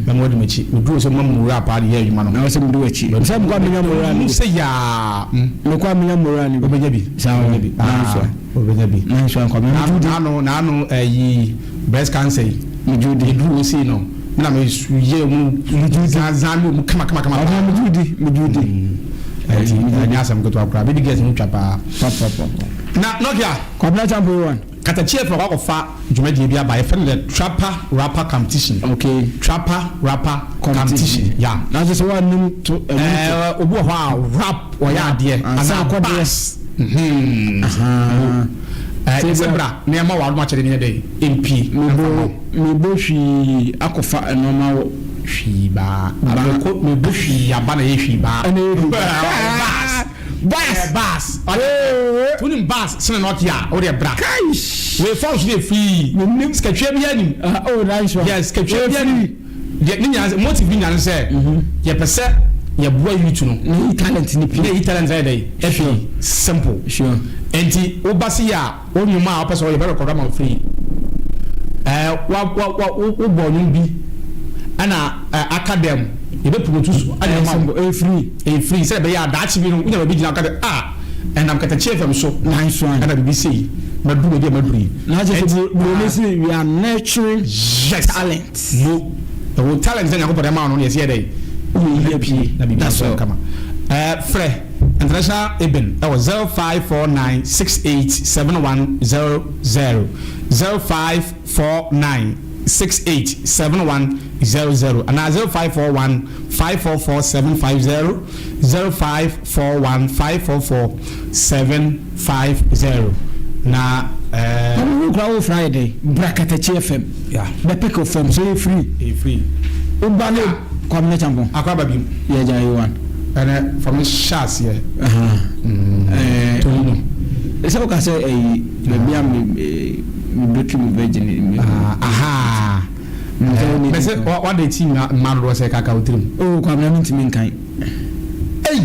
Na mo adi m'akyi. Me duru sɛ mo ma mo wura paa de yɛ adwuma no. Na sɛ me du akyi. Sɛ me kɔ amenya mo wura no. Sɛ yaa. Me kɔ amenya mo wura no. Obenya bi. Saa obenya bi. Ah. Obenya bi. Na nso ankɔ me. Na ano na ano ɛyi breast cancer yi. Me du di. Eduru wo sei no. Me na me yɛ mu zanzan me mu kama kama kama. Ɔmo me du di me du di. Ɛti ɛnyɛ asɛm ketewa koraa. Baby girls mo twa paa. Pa pa pa. Na Nokia. Kwabena Champo yi one. Katakyie fɛ wakɔ fa dwumadie bi aba yɛfrɛ no the Trapper Rapper Competition. Okay. Trapper Rapper Competition. Yeah. Na kyerɛ sɛ wɔanim to ɛnwom to. Ɛɛ obi wɔ hɔ a rap ɔyɛ adeɛ anaa bass. Ɛɛ sɛ bra nneɛma wɔ adom akyɛde no yɛ dɛ mpie. Mebɔ mebɔ hwii akɔfa nneɛma wɔ. Hwii baa. Mekɔ mebɔ hwii aba na ɛyɛ hwii baa. Ɛna ɛyɛ hwii baa. Bass. Bass. Bass. Wonim bass sene Nokia a wode bra. Kaish. Wei phone so deɛ free. Menim. Sikatwea biara nim. Oh nice one. Yes, sikatwea biara nim. Deɛ ne nyinaa motive ne nyinaa ne sɛ yɛpɛ sɛ yɛboa youth no. Na yi talent ne pii. Na yi talent ayɛ dɛ ɛfi simple. Sure. Nti woba se yɛ a wo nnwom a wopɛ sɛ ɔyɛ bɛ record ama wo free. Ɛɛ wa wa wa wobɔ nnwom bi ɛna aka dɛm yɛbɛ promote so ɛde ama wo. Ɛyɛ free. Ɛyɛ free sɛ ɛbɛyɛ a daakye bi no wonya baabi gyina woka sɛ ah ɛnam Katakyie FM so Nice one. ɛna biribi sei maduru baabi a maduru yi. Na kyerɛ sɛ buroni se we are nurturing yes. talent. Mo ɛwɔ talent sɛ Nyankopɔn de ama wo no na yɛsɛ yɛ dɛ Woyi apue. Na biribi That's nso all. kama. Ɛɛ frɛ International Eben ɛwɔ 0549 68 7100 0549 68 7100 anaa 0541 544 750 0541 544 750 na ɛɛ. Ɛno wo kura wo fra yɛ dɛ bra Katakyi FM Yeah. bɛ pick wo form so yɛ free. Ɛyɛ free. Wo ba ne Kwabena Champon. Akɔ aba biom. Yɛ gya yɛ one. Ɛnɛ fa me hyɛ aseɛ. Ɛɛ. Torino. Sɛ wo ka sɛ ɛyi baabi a me me break me virgin. Ahaa. Mɛ sɛ wa de ti mma dodoɔ sɛ kaka wo tirim. Oh Kwabena me ntumi nkan. Ei!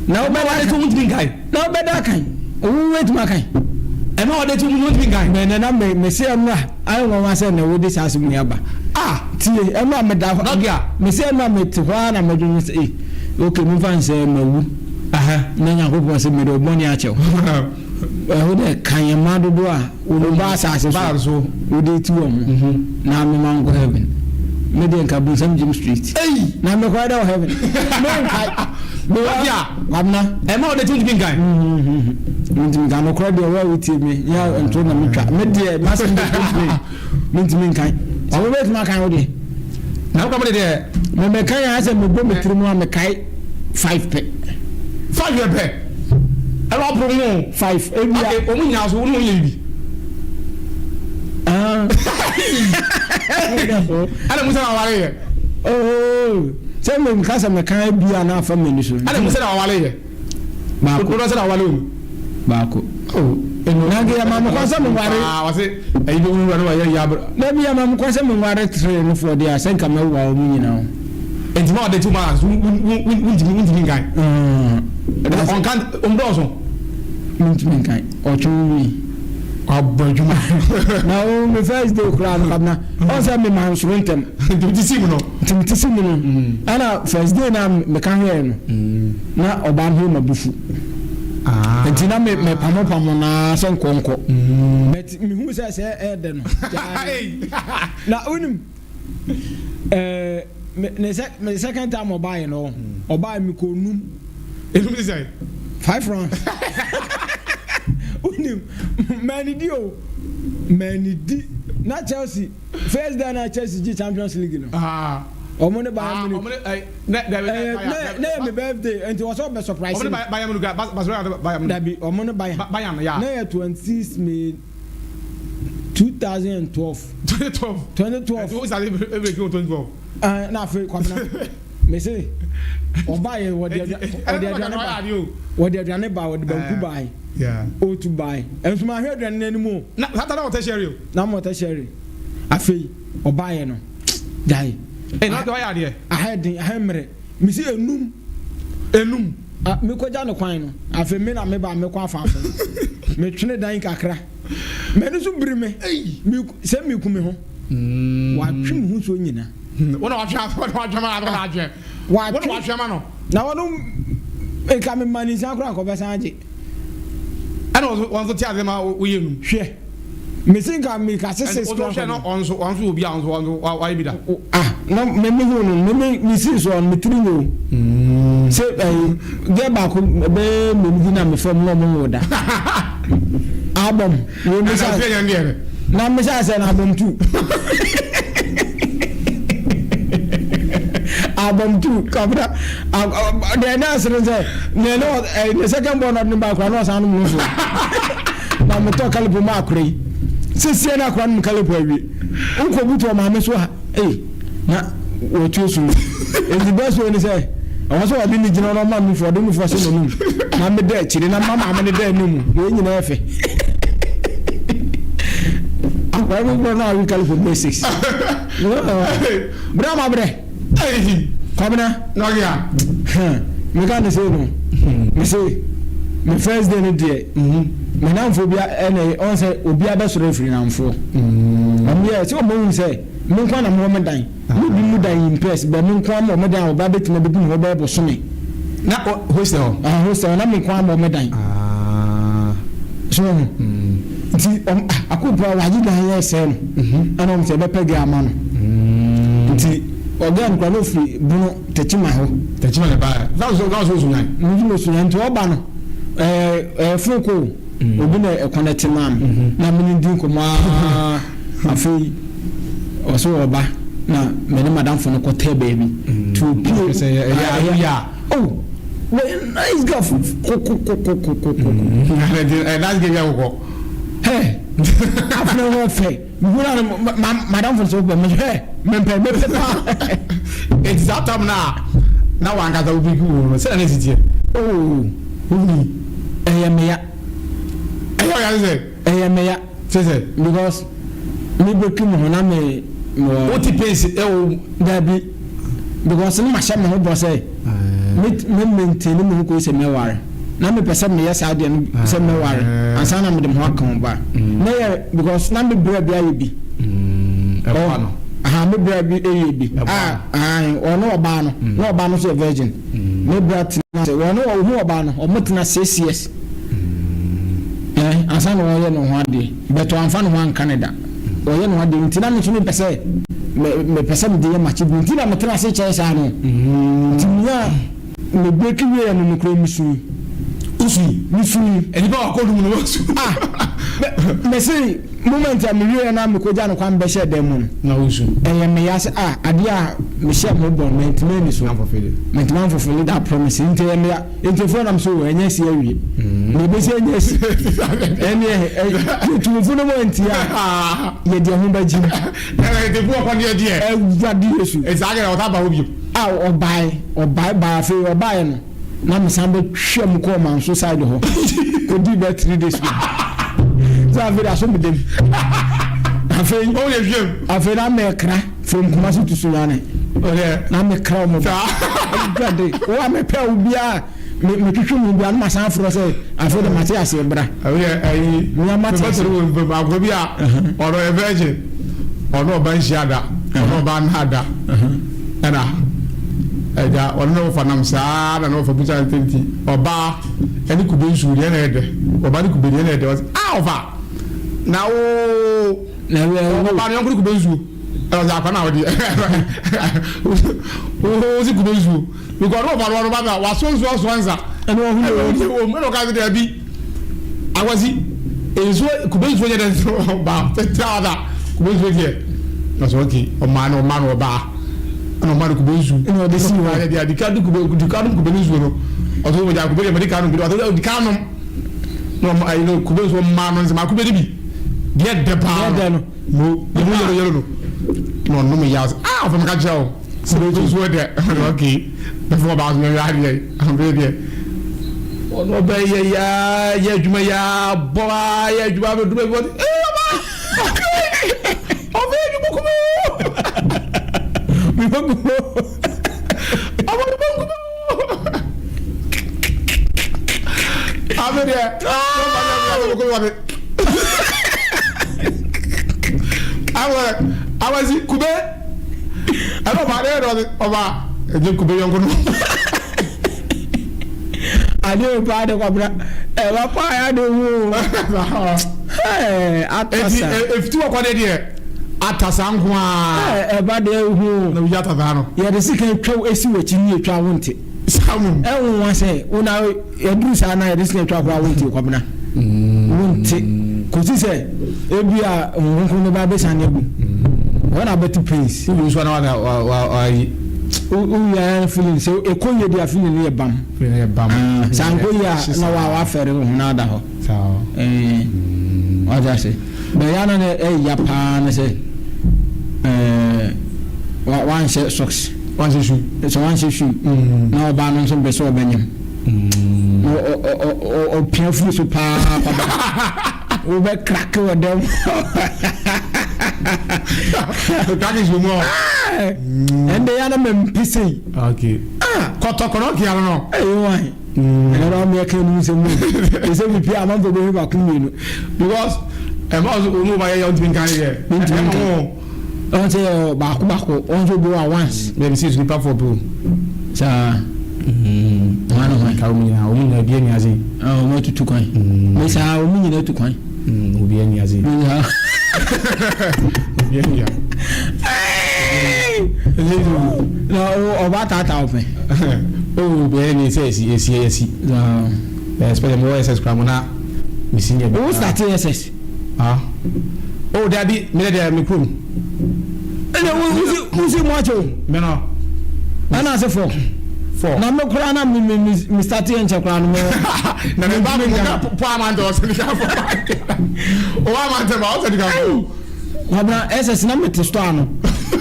Na wo bɛ da kan. Wo ntumi nkan. Na wo bɛ da kan. Wo wo tumi akan. Ɛma ɔde ti mu ntumi nkan. Mɛ na mɛ mɛ se ɛnura ayɛ nwanwa sɛ na wo de saa asɛm yi aba. Ah! Tie ɛnura mɛ da hɔ. Nokia. Mɛ se ɛnura mɛ te hɔ ara na mɛ dwene sɛ eh okay mo nfa nsɛ mɛ wu. Aha. Na Nyankopɔn sɛ mɛ de ɔbɔne akyɛ wo. Ɛho dɛ kan yɛn mma dodoɔ a wɔba asase so wode ti wɔn ho na mema nkɔ heaven. Me deɛ nka bonsam gyem street. Ei! Na mekɔyɛ dɛ wɔ heaven. Menkae. Mewɔ Kwabena. Ɛma ɔde ti ntumi nkae. Mentumi nkae. Nokorɛ deɛ wo a wotie me nyɛ nto na metwa. Me deɛ m'asɛm deɛ plain. Mentumi nkae. Sɛ wobɛtumi akan wo deɛ. Na wokɔ mo de deɛ. Me meka yɛn asɛ mebɔ me tiri mu a mekae five pɛ. Five yɛ pɛ. Ɛna ɔporo mu. Five. Ebia. Okay, wɔn nyinaa so wɔn ne wɔn yɛ bibi. Ah. Ɛna musa na waware yɛ. Oh, sɛ me nka sɛ meka ebia na afa m'ani so. Ɛna musa na waware yɛ. Baako. Dodoɔ sɛ na waware o. Baako. Oh, na nka yɛ ma me kwan sɛ me nware. Ah, wɔse ɛyi bɛ wura no wɔyɛ yɛ abere. Dabi yɛ ma me kwan sɛ me nware tere no foɔ deɛ a sɛ nka mɛwa wɔn nyinaa o. Nti ma ɔde ti ma wuntumi wuntumi nkan. Ɔnkan ɔndɔɔso. Mentumi nkan ɔtwe wo wi. Ɔbɔ adwuma. Na o me first day koraa no kabena ɔn sɛ me ma nsoro ntɛm. Nti ti si mu no. Nti ti si mu no. Ɛna first day na meka hwɛɛ no na ɔbaa no ho ma bufu. Nti na me me pamo pamo na sɛ nkɔ nkɔ. But mehu sɛ sɛ ɛɛdɛ no. Na wonim. Ɛɛ me ne sɛ me second time ɔbaayɛ no ɔbaayɛ me kɔ num. Enum ti sɛ. Five rounds. Wonim mɛnidi o mɛnidi na Chelsea first day na Chelsea gye Champions League no. Ɔmo ne Bayern Munich. Ne ne yɛ me birthday nti wɔsɛ ɔbɛ surprise. Ɔmo ne Bayern Munich Barcelona Bayern Munich. Dabi ɔmo ne Bayern. Bayern ya. Ne yɛ 26 May 2012. 2012. 2012. Ɛti o sáré ebire kí o 2012. Ɛn na afei Kwabena mese ɔba yɛ wɔde ɔde aduane ba wɔde aduane ba wɔde banku ba yi otu ba yi nso ma ahwɛ aduane n'anim o. Na sata na ɔtɛ sɛri o. Na mo ɔtɛ sɛri afei ɔba yɛ no gyae. Ɛ na ɔyɛ adeɛ. Ahɛ den ahɛ mmerɛ mese enum. Enum. Ah, mekɔgya no kwan no, afei me na meba a mekɔ afaafo no. Metwene dan kakra. M'ani so biri me. Me, sɛ meku me ho. Mm. Watwe me ho nsuo nyina. Wo na watwe wo na watwe ma no atwe. Watwe. Wo na watwe ma no. Na wɔn nka me ma ne nsa koraa nka ɔbɛsan agye. Ɛna wɔn nso te ase ma woyɛ num. Hwɛ. Mesi nka meka se six kora nka. Ɔno nso ɔno nso obi a ɔno nso ɔno nso wayɛ bi da. Ah na me me hu no me me me si so ɔno me tiri nyɛ o. Mm. Sɛ ɛyi gɛ baako bɛyɛ mmienu bi na me fam na ɔmo nwo da. Album wo me sa. Na me sa sɛ na album tu. Album tu kabra deɛ ɛna asere sɛ ne ne ne second born ɔde ne ba akora na ɔsan nom no so. Na metɔ kalipo ma akora yi. Sesie na akora nom kalipo awie. Wokɔ butu ɔmaame so a, ei, na wɔtuo su. Enti best way ne sɛ, ɛwɔ sɛ ɔde ne gyina na ɔma nufu, ɔde nufu ahyɛ n'anum. Na meda akyire na ma maame no da anim. Wei nyinaa yɛ fɛ. Akora no korɔ na awe kalipo bɛyɛ 6. Berɛ a mabrɛ. Kwabena. Nɔgea. Meka ne sei no. Me se me first day no deɛ me namfoɔ bi ɛna ɔn sɛ obi abɛsɔrɔ afiri namfoɔ. Ɔmo yɛ sɛ ɔmo ahu sɛ me nko na mewɔ me dan. Me bi mu dan yi mpɛs bɛ me nko ama me dan a ɔba bɛtumi abɛgu me hɔ bɛyɛ bosome. Na hostel hɔ? Ah hostel na me nko ama me dan. So ɔho. Nti ɔm ah Akuapua wagye dan yɛ sɛɛ no ɛna ɔm sɛ ɛbɛpɛ gɛ ama no nti ɔgɛ no kora na ofiri Bono Tekyima hɔ. Tekyima na ɛbaeɛ. Na ɔso na ɔso Osunyan. Me nso Osunyan nti ɔba no ɛɛ ɛyɛ fon ko obi na ɛkɔnɛte maa me na me ne di nkɔmɔ aa afei ɔso ɔba na me ne madamfo no kɔ tɛɛ baabi nti opie ɛyɛ ɛyɛ a. Oh wɔyɛ nice girl kokokokokokoko. Nice girl bi akokɔ. Hɛ afei wɔ fɛ mihu na ma madam fo so bɛ mi hɛ mempɛ mepɛ paa. Eti saa tam na na wankasa wo bi gu wo no sɛ na ne si teɛ. Oh Wuni. Ɛyɛ meya. Ɛyɛ ɔya sɛ. Ɛyɛ meya. Sɛ sɛ. Because me break me ho na me me wɔ. Wote pains ɛwɔ. Dabi because ne ma hyɛ me ho bɔ sɛ me me maintain me ho kɔ sɛ mɛware na me pɛ sɛ meyɛ saa deɛ no sɛ mɛware ansa na mede me ho aka ho ba na yɛ because na me brɛ bi ayɛ bi. Ɛboa no. Aha me brɛ bi ɛyɛ bi. Ah ɔno ɔbaa no na ɔbaa no nso yɛ virgin. Me brɛ tena sɛ wɔn ɔho ɔbaa no ɔmo tena 6 years. Eh, ansa na ɔyɛ ne ho adeɛ but wamfa ne ho anka ne da ɔyɛ ne ho adeɛ nti na me nso mepɛ sɛ mepɛ sɛ mede yɛ makye bi nti na metena ase kyɛn saa no nti menya me break wieɛ no nokorɛ mesui. Wosui? Mesui. Nnipa wakɔ dum no wasu. Ah, mese moment a mewieɛ na mekɔgya no kwan bɛhyɛ dan mu no na wosu. Ɛyɛ me ya sɛ ah adeɛ a mehyɛ mo bɔ mantumi ani so mantumi amfulfill that promise nti ɛyɛ me ya. Nti fo nam so ɛnyɛ si awie. Na ebesi ɛnyɛ si. Ɛneɛ tumfo no mu anti a yɛde ɛho bɛgye mu. Ɛnti fo ɔkɔ deɛ deɛ. Awurade Yesu. Ɛnti saa kɛ ɔta ba hɔ bio. A ɔbae ɔbae bae afei ɔbae no na mesan bɛtwa mu kɔɔ manso side hɔ kɔdii bɛ 3 days bi. Sɛ afei de aso me dem. Afei afei na mɛkra from Kumasi to Sunyani. Na mekra wɔn ba. Awurade wo a mepɛ wo biara metwitwi mu biara na masan aforɔ sɛ afei de mate aseɛ bra. Mea mate aseɛ. Akɔ bi a ɔno yɛ virgin ɔno ɔba nhyia da ɔno ɔba nna da ɛna ɛgya ɔno na ɔfa nam saa na na ɔfa busa ntɛnti ɔbaa ɛne kube nsuo deɛ na ɛdɛ ɔbaa ne kube deɛ na ɛdɛ ɔsɛ ah ɔfa na wo ɔbaa ne yɔnko ne kube nsuo ɛna ɔsɛ akwa na ɔdeɛ wo si kube nsuo because ɔno ɔba no ɔno ba na waso nsuo aso ansa ɛna ɔhu ɛna ɔhu ɛna ɔka sɛ dɛbi akwasi nsuo kube nsuo nyɛ dɛ nsuo ɔba tete ɔda kube nsuo deɛ na sɛ ɔke ɔmaa no ɔmaa no ɔbaa ɛna ɔmaa no kube nsuo ɛna ɔde si hɔ ɛna deɛ dika de kube dika nom kube nsuo no ɔsɛ ɔmo gya kube deɛ mɛ dika nom kube ɔsɛ dika nom na ɔmo ayi no kube nsuo ɔmaa no nsɛm akube de bi deɛ dɛ paa deɛ dɛ no mo yɛ mo yɛlò yɛlò no na ɔnom yɛ ase ah ɔfam ka kyerɛ o sɛ kube nsuo dɛ ɔno ɔke bɛfɔ ɔbaa so yɛ adeɛ ɔbɛyɛ deɛ ɔno ɔbɛyɛ yaa yɛ adwuma yaa bɔ aa yɛ adwuma bɛ duma bi wɔte ee ɔba ɔbɛyɛ adwuma kuma mebɛ kuma ɔba adwuma kuma. Afe deɛ awɛ awɛsi kube ɛna ɔba adeɛ yɛ dɛ ɔba ɛgye kube yɔnko no. Adeɛ o paa de kwabena ɛba paa yɛ ade hu o. Atasa. Eti efiti wɔ kɔ de deɛ atasa nko ara. Ɛba deɛ hu o. Na oyi atasa no. Yɛde sika twa esi wɔ akyi ni etwa wo nte. Saa mmom. Ɛnwonwa sɛ wo na ɛduru saa na yɛde sika twa koraa wonte Kwabena. Wonte. Kɔsi sɛ ebia Honhom Kronkron bɛba abɛsiane agu. Hɔ na wobɛte pains. Wowie nso a na wayi. Wowie a na feeling sɛ ɛkɔ yie deɛ a feeling no yɛ bam. Feeling no yɛ bam. Sɛ ankɔ yie a na wafɛre wo ho na ada hɔ. Saa. Ɛɛ wate ase. Bɛ ya na ne ɛya paa ne sɛ ɛɛ wa wanhyɛ socks. Wanhyɛ shoe. Sɛ wanhyɛ shoe. Na ɔbaa no nso mpɛ sɛ ɔbɛnyam. Na ɔ ɔ ɔ ɔpia firi so paa papa. Wobɛ krake wɔ dɛm. Krake hyɛ mu ɔ. Ɛnde ya na mɛ mpe sei. Okay. Ah. Kɔtɔkɔnɔ kia no no. Ɛyɛ wan. Ɛnɛ bá mi ɛka enum sɛ mu ɛsɛ mi pia amanfo bɛ hu baako mmienu. Because ɛma ɔsɛ wɔn mu ba yɛ yɛ ɔntumi nka yɛ. Ntumi nka. Ɔn sɛ yɛ baako baako ɔn sɛ obi wa once. Bɛbi si nipa fɔ po. Saa. Wɔn ano hwan. Ka wɔn nyinaa wɔn nyinaa ebi ani ase. Wɔn atutu kwan. Mɛ saa wɔn nyinaa atu kwan. Obi ani ase. Obi ani ase. Na ɔba taataa ɔpɛ. Oh, bɛyɛ ni sɛ esi esi esi. Especially mo SS kura mo na mi si nyɛ bi. O start SS. Ah. Oh, dabi, mi de mi kurom. Ɛnna wo wo si mu akyɛ o. Mi no. Ɛna ase fɔ. Fɔ. Na mi kura na mi mi mi start yɛ nkyɛn kura no mo. Na mi ba mi ka po amante ɔsɛ ni ka fɔ. O amante ba ɔsɛ ni ka fɔ. Kwabena SS na mete store ano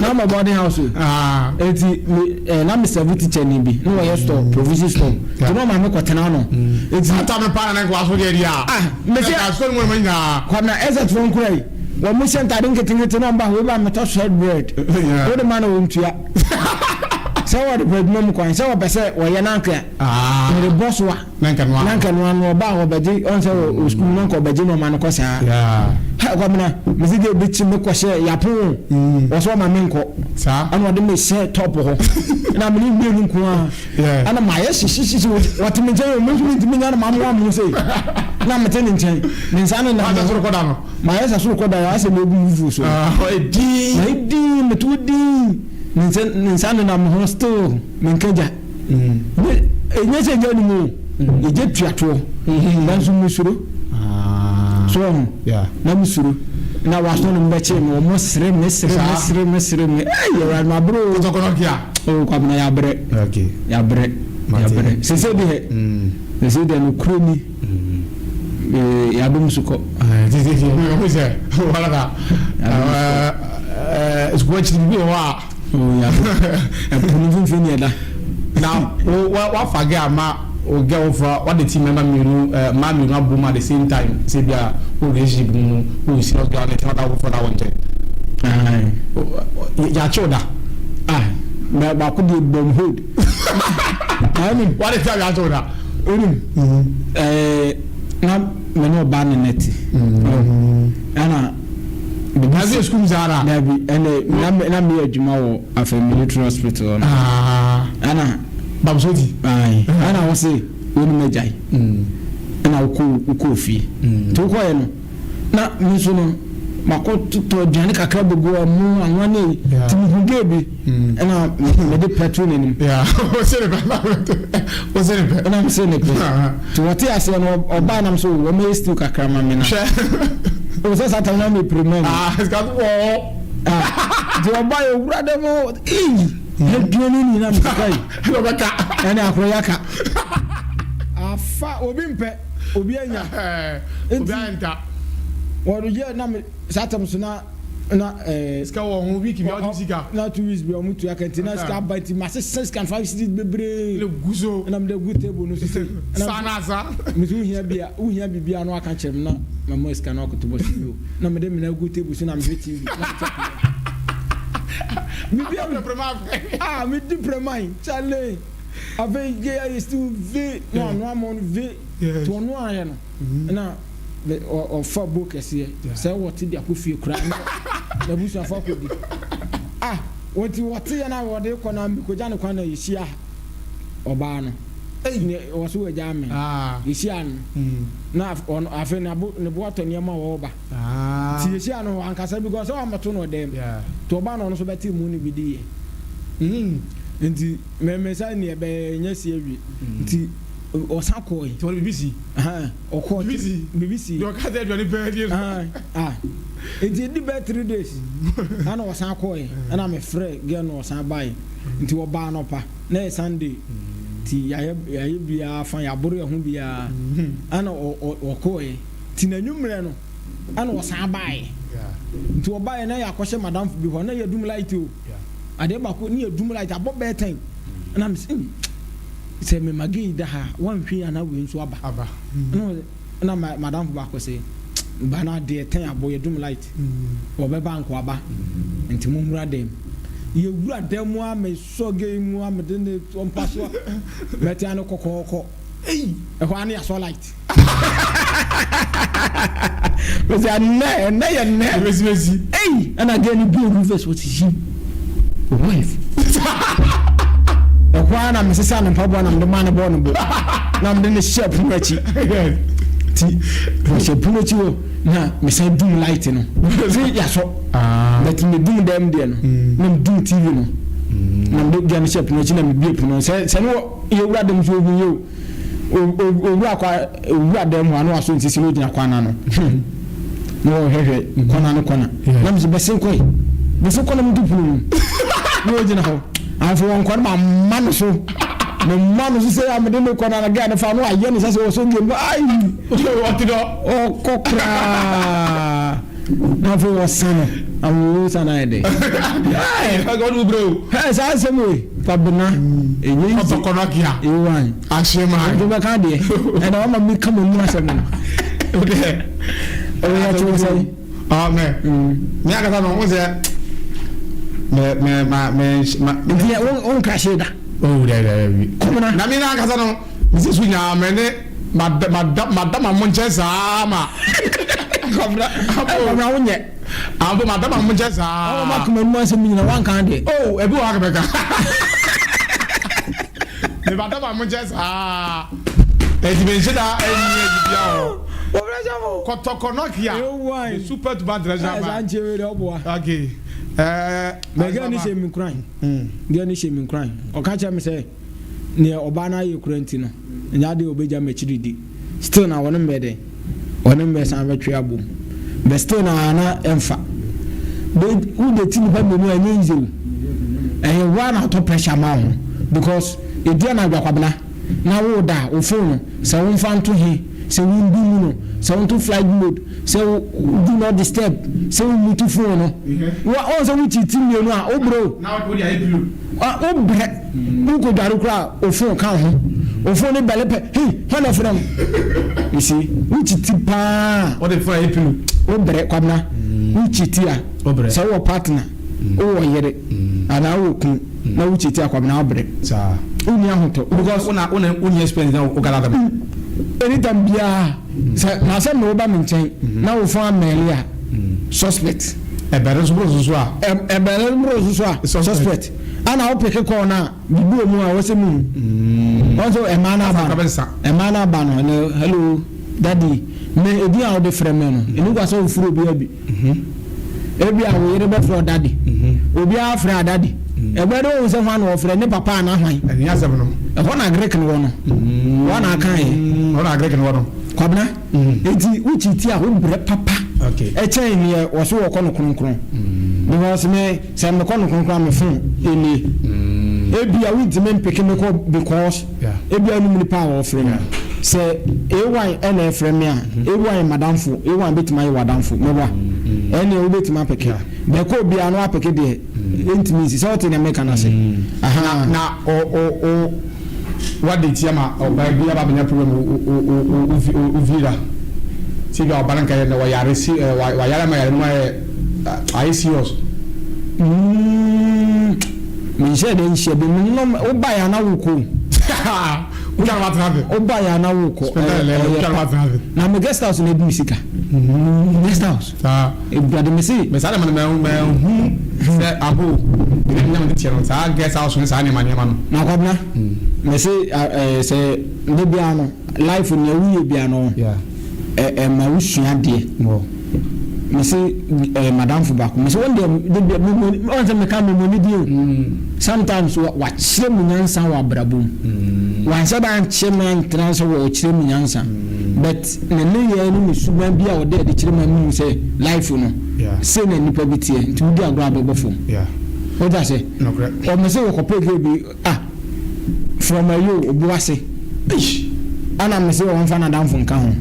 na ma boarding house o ah. eti me eh, na me serve teacher ni bi na wɔyɛ store provision store nti na ɔma me kɔtena ano eti ata me paa na nka waso deɛ deɛ a ah mese ɛka store no mu ɛma nyinaa Kwabena SS fo nkura yi wɔn mo hyɛ ntaade nketenkete na wɔn ba hɔ ba metɔ short bread wode ma na wɔn tua sɛ wɔde pɛ adwuma mu kwan sɛ wɔpɛ sɛ wɔyɛ nanka mede bɔ so a Na nka noa. Na nka noa no ɔba a ɔbɛgye ɔn sɛ wɔ sukuu na nka ɔbɛgye nneɛma no kɔ saa. Hɛ Kwabena mesi gye bi kyi me kɔ hyɛ yapo o. Mm. Wɔ so ɔma me nkɔ. Saa. Ɛna ɔde me hyɛ top hɔ. Na me ne mmienu nko ara. Ɛna ma yɛ hyehye hyehye wɔte me nkyɛn o me nso me ntumi nya na ma mo amo sei. Na mete ne nkyɛn. Ne nsa ne nam. Sɛ soro kɔda no. Ma yɛ sɛ soro kɔda yɛ asɛ me egu fufuo so. Edin. Ma edin mete wo din. Ne nsa ne nsa ne nam ho still me nka gya. Me ɛnyɛ sɛ gya no mu o, ɛgya tua toɔ, nanso mesuro. So ɔho, na mesuro. Na waso no mbɛkye me, wɔn sere me, sere me, sere me, sere me. Ɛy, awurade mabrɛ o. Kɔtɔkɔnɔkia. O Kwabena yabrɛ. Okay. Yabrɛ, yabrɛ. Sese deɛ, sese deɛ nokorɛ ni. Yadom so kɔ. Sese deɛ, ɔmo sɛ, wala ka, ɛɛ, sukuu akyiri bi wɔ hɔ a. Oh, ya. Ɛpo no mfimfini ne ɛda. Na wo wa wafa girl ama wo girl foforɔ wade ti mmarima mmienu ɛɛ mmaa mmienu abom at the same time sɛ bi a wo relationship mu no wo serious girl ne tena da foforɔ da wɔ nkyɛn. Ayi. Yɛakye wo da. Ah, na baako deɛ bɔm hold. Ayi. Wade ti a yɛakye wo da. Onim. Ɛɛ na me ne ɔbaa ne nɛte. Ɛna. Biribi si sukuu mu saa ara. Dabi, ɛnna na me na meyɛ adwuma wɔ afɛ military hospital no. Ah. Ɛna. Babsoti. Ayi. Ɛna wɔsi wɔn mu agyae. Ɛna wokɔ wokɔ fie. Nti wokɔɛ no na me nso no makɔ totɔ aduane kakra bɛgu ɔmo anwa ne yi. Nti mehu gay bi. Ɛna mede pɛ to n'anim. Ose ne pɛ. Ose ne pɛ. Ɛna mese ne pɛ. Nti wɔte aseɛ no ɔbaa nam so wɔn yɛ stew kakra ma me na. Hwɛ. O sɛ satan na me pere mɛ. Ah, sika so wɔ hɔ. Ah, nti ɔbaa yɛ wura dɛm o. Ee, aduane ni na mesika yi. Ɛna ɔbɛka. Ɛna akoro yaka. Afa obi mpɛ, obi anya. Obi ayɛ Wɔde yɛ na me saa so na na ɛɛ. Sika wɔ ho week bi a ɔtumi sika. Na 2 weeks bi a ɔmo tua kɛntɛ na sika aba nti ma sesa sika 5 cedis bebree. Ne gu so. Ɛna mo de gu table no so sei. Saa na asa. Mi so ohia bi a ohia bibi a na waka kyerɛ mi na ma mo sika na ɔkoto bɔ si o na mo de mi na gu table so na mo hwɛ TV na mo kyɛ kuro. Mi bi a ah mi di preman kyale. Afei gay ayɛ stew ve na ɔnoa ama no ve nti ɔnoaeɛ no na ɔfa bowl kɛseɛ sɛ wɔte de akɔ fie koraa na n'abusuafo akɔdi. Ah wɔnti wɔteɛ na wɔde kɔ na mekɔgya no kwan na yɛhyia ɔbaa no ne wɔ so wagya me yɛhyia no na ɔno afei ne bo atɔ nneɛma a wɔreba nti yɛhyia no ankasa because sɛ wammɛto no ɔdɛm nti ɔbaa na ɔno nso bɛte mu no bi diiɛ nti me me sɛ neɛ ɛbɛyɛ nyɛ si awie nti ɔsan kɔɔe. Nti ɔde biribi si. Ɔkɔɔ biribi si. Biribi si. Deɛ ɔka sɛ aduane pɛɛ die no. Ah nti ɛdi bɛyɛ 3 days ɛna ɔsan kɔɔe ɛna me frɛ girl no ɔsan baeɛ nti ɔbaa anɔpa na ɛyɛ Sunday nti yɛayɛ yɛayɛ biara fa yɛaboro yɛn ho biara ɛna ɔkɔɔe nti n'anwummerɛ no ɛna ɔsan baeɛ nti ɔbaeɛ na yɛakɔhyɛ madamfo bi hɔ na yɛdum light o. Adeɛ baako ne yɛdum light abɔ bɛyɛ ten ɛna me sɛ sɛ me ma gay da ha wanhwɛ ana wei nso aba aba ɛna madamfo baako sɛ ba no adeɛ ten abɔ yɛdum light wɔbɛba nko aba nti mo nwura dɛm yɛwura dɛm mu a mesɔ gay mu a mede ne mpa so a mɛte ano kɔkɔɔkɔ ɛhɔ a ne yɛasɔ light. Mese ɛnɛ ɛnɛ yɛ nnɛ. Ebesibesi. Ei ɛna girl no bue rivers wɔ ti yi wife. Ɛhɔ ara na mesesa ne mpaboa na mede maa ne bɔɔ ne bo na mede ne hyɛ pono akyi. Ti wɔhyɛ pono akyi hɔ na mesan dum light no. Se yasɔ. But me dum dɛm deɛ no na me dum TV no na mede girl no hyɛ pono akyi na mebue pono sɛ sɛ ne wɔ yɛwura dɛm so ohu yɛ o. Owura kwa owura dan mu a na wasɔ nsisi na ogyina kwan ano hmm na ɔhwɛhwɛ kɔna no kɔna na mese bɛsen kɔe bɛsen kɔ na metu pono mu na ogyina hɔ afei wɔn kɔ no ma mma no so me mma no so sɛ ya mede ne kɔ na gɛ ne fa no ayɛ ne sɛ sɛ wɔsɔ game ai ɔte dɔ ɔkɔ koraa na afei wɔsa no awowo sa no ayɛ dɛ ɛ saa asɛm wei Kwabena ɛnyɛ easy. Kɔtɔkɔnɔkia. Ewan. Ahyema. Nti bɛka deɛ. Ɛna wama mi ka mo mu asɛm no. Wodɛ. Ɛwɔ yɛ kyɛw sɛ. Ah mɛ. Mi akasa no n sɛ mɛ mɛ ma mɛ ma. Nti yɛ wo nka hyɛ da. Oh dɛ dɛ dɛ. Kɔmina. Na mi na akasa no mi si so nyaa mɛ ne ma da ma da ma da ma mo nkyɛn saa ma. Kɔmina. Kɔmina wo nyɛ. Ampo ma da ma mo nkyɛn saa. Ɔwɔ ma kɔmina mu asɛm nyina wanka deɛ. Oh ebi wɔ ha kɛmɛka. Me ba da ma mo nkyɛn saa. Eti me nhyɛ da ɛnyɛ bibia hɔ. Kɔtɔkɔ Nokia. The super tuba international man. Ɛsɛ ankyɛ wei de ɔboa. Okay. Ɛɛ. Mɛ gɛn ni hyɛ mi nkuran. Gɛn ni hyɛ mi nkuran. Ɔka kyerɛ mi sɛ neɛ ɔbaa no ayɛ kura nti no nyɛ adeɛ ɔbɛgya m'akyiri di. Still na wɔne mbɛ dɛ wɔne mbɛ san bɛtwe abom. But still na na ɛmfa. Be wo de ti nipa mmienu a ɛnyɛ easy o. Ɛyɛ wo a na atɔ pressure ma wo ho because ɛdi anadwo akwabena na wo da wo phone no sɛ wo mfa nto he sɛ wo ndu mu no sɛ wo nto flight mode sɛ wo do not disturb sɛ wo mute phone no wo ɔn sɛ wo ti mmienu a wo brɛ o. Na wo de ayɛ pillow. Wo brɛ wo kɔ dware koraa wo phone ka ho wo phone ne bɛle pɛ hei hwan na ɛfrɛ no you see wo ti paa. Wo de phone ayɛ pillow. Wo brɛ kwabena wo ti a sɛ wo wɔ partner wo wɔ yere anaa wo wɔ kunu na wo ti a kwabena wo brɛ wo ni ahotɔ because wo na wo na wo ni experience na wo kala dama. Anytime biara sɛ na sɛ me wo ba me nkyɛn na wo phone amɛle a suspect. Ɛbɛrɛ nso boro soso a. Ɛbɛrɛ boro soso a suspect. Ana wo peke call na bibi wɔ mu a wɔsɛ mu. Wɔn sɛ ɛmaa no aba no ɛmaa no aba no ɛnɛ hello daddy me edin a wɔde frɛ me no ɛni kwa sɛ ofuro obi abi. Ebi a wo yere bɛfrɛ wo daddy obiara frɛ a daddy ɛbɛrɛ de wɔn sɛ hwan na wɔfrɛ ne papa ana hwan. Ɛni asɛm no. Ɛhɔ na Greek no wɔ no. Wɔn na aka yɛ. Ɛhɔ na Greek no wɔ no. Kwabena. Eti wokyi ti a wobrɛ papa ɛkyɛn neɛ wɔso wɔkɔ no kronkron because me sɛ mekɔ no kronkron a me phone ɛnie ebia wontumi mpeke me kɔ because ebia wonim nipa a wɔfrɛ me sɛ A1 ɛna ɛfrɛ me a A1 madamfo A1 bɛtumi ayɛ w'adamfo mɛwa ɛneɛ wobɛtumi apeke bɛkɔ obiara no apeke deɛ ɛntumi nsi sɛ wote nea meka no ase aha na o o o wade ti ama ɔbaa bi aba abɛnya problem wo wo fie da sɛ bi a ɔba no nka yɛ na wɔyare si wayare ama yare no ayɛ ayɛ serious. Mm, menhyɛ dɛ nhyɛ bi menom wobaeɛ ana wokɔ. Wotwa no watena ase. Woba yɛ ana wokɔ. Wotwa no watena ase. Na me guest house na ebi me sika. Guest house. Saa. Ebuade me se. Me saa de ma no mɛ hu sɛ abo ebi mi nyɛ me teɛ no saa guest house ne saa nneɛma nneɛma no. Na kwabena me se sɛ de bia no life nea woyɛ bia no ɛma wosua adeɛ. Me se madamfo baako me se wɔn deɛ de bia me mo wɔn sɛ meka me mo ne din o. Sometimes wakyerɛ me nyansa wɔ abrabɔ mu. Wanhyɛ da ankyerɛ me antena sɛ wɔkyerɛ me nyansa. But ne nneyɛɛ ne ne suban bi a ɔde adi kyerɛ ma mehu sɛ life no sei na nnipa bi teɛ nti wodi agorɔ a bɛbɔ fam. Wote ase? Ɔmo se wɔkɔpɛ girl bi ah from ayi o Obuase eish ɛna me se ɔmfa n'adamfo nka ho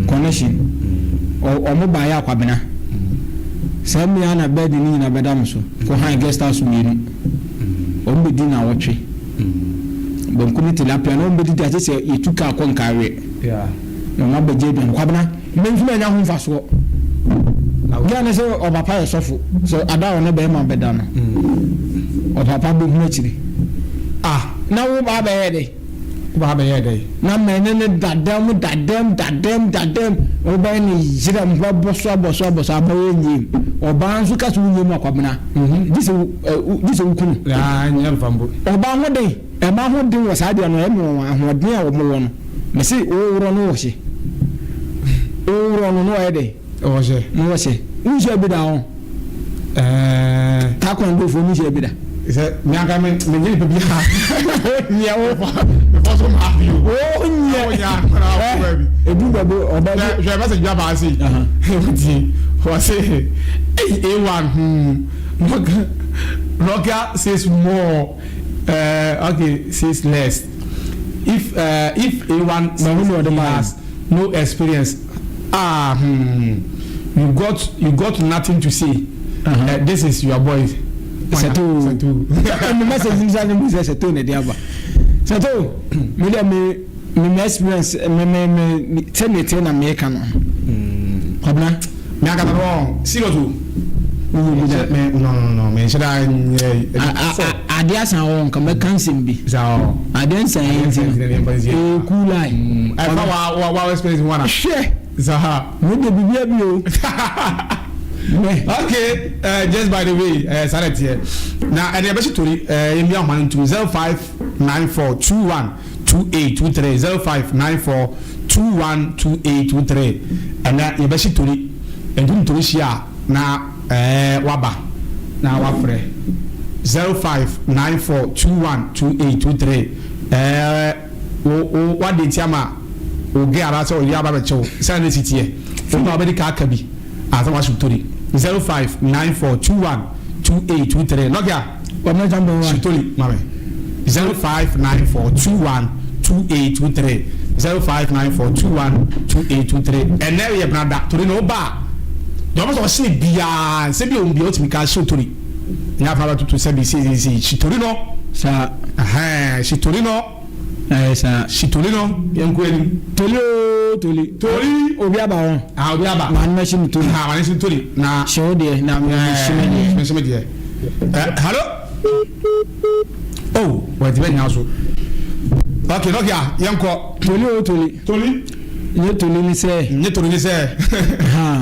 connection ɔmo baeɛ a Kwabena saa mmea na bed no nyina bɛda me so kɔ han guest house mmienu ɔmo bɛdi nawɔtwe banku ne tilapia na ɔmo bɛdidi agye sɛ yɛtu kaa kɔ Nkareɛ. Na ɔma bɛgye aduane. Kwabena, me nso manya ho mfasoɔ. Bia ne sɛ ɔpapa yɛ sɔfo, sɛ ada a ɔne bɛrima bɛda no, ɔpapa bɛhunu akyire. Ah! Na wo ba bɛyɛ dɛ? Wo ba bɛyɛ dɛ? Na mɛ ne ne dadam, dadam, dadam, dadam, wobɛyɛ ne yerɛ mu, bɛbɔ so, abɔ so, abɔ so, abɛyɛ nyiem. Ɔbaa nso ka sɛ wo nyiem a, Kwabena, gye sɛ wo kunu. Nyɛ mfa mpo. Ɔbaa ho den. Ɛma ahoɔden wɔ saa adeɛ no ɛma wɔn ahoɔden a wɔn wɔ no mese woworɔ no wɔhyɛ woworɔ no na ɔyɛ dɛ wɔhyɛ na wɔhyɛ wonhyɛ bi da ho ɛɛ taekwondo foɔ no hyɛ bi da sɛ mi anka mi mi nye nipa bi ha nyɛ wo fa so ma bi o nyɛ o nyɛ akora o baabi edu baabi ɔba bi hwɛ message bi aba ase yi wɔse eyi a1 hmm Nokia says more. Uh, okay, says less. If uh, if A1 says he has no experience, ah, hmm, you got you got nothing to say. Uh-huh. This is your boy. Seto. Seto. Me message ni sani mu sɛ Seto na ɛde aba. Seto, me dɛ me me me experience me me me sɛ ne te na me ka no. Kwabena. Me ankasa no wɔn serious o. Me no no no me nhyɛ da nyɛ. Ade asan wɔ nka mɛka nsɛm bi. Ade nsan yɛ nti no. Ɛyɛ cool line. Ɛfa wa wa wa experience ho ana. Hwɛ. Zaha. Me de biribi abi o. Okay, uh, just by the way, uh, saa na ɛteɛ. Na ɛdeɛ ɛbɛhyɛ tori, uh, yɛn bi ahoma no ntum 0594 21 2823 0594 21 2823 Ɛnɛ yɛbɛhye tori, nti wode tori hyia a na ɛɛ waba na wafrɛ 0594 21 2823 ɛɛ wo wo wade nti ama wo gɛ anaasɛ wo yere aba bɛkyɛ wo sɛnea na esi teɛ wo na wabɛdi ka aka bi ansa na wahye tori 0594 21 2823 Nokia. Shitoli ma me 0594 21 2823 0594 21 2823 Ɛnɛ yɛ benada tori na woba a deɛ ɔpɛ sɛ ɔhyɛ biara nsɛm bi a ɔmu biara wotumi ka hyɛ tori nyɛ afa bɛtoto sɛ bi sei sei tori no saa ɛhɛn hye tori no Ɛyɛ saa. Hye toli no yɛnkɔ anim. Toli oo toli. Toli. Obi aba hɔ. Ah obi aba. Ma no mɛhye me toli. Ah ma no hye toli na. Hye wo deɛ na me hye me deɛ. Me hye me deɛ. Eh hallo. Oh wɔntumi anyina so. Okay Nokia yɛnkɔ. Toli oo toli. Toli. Nye toli ni sɛ. Nye toli ni sɛ.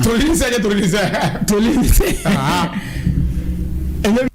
Toli ni sɛ nye toli ni sɛ. Toli ni sɛ. Ɛnyɛ.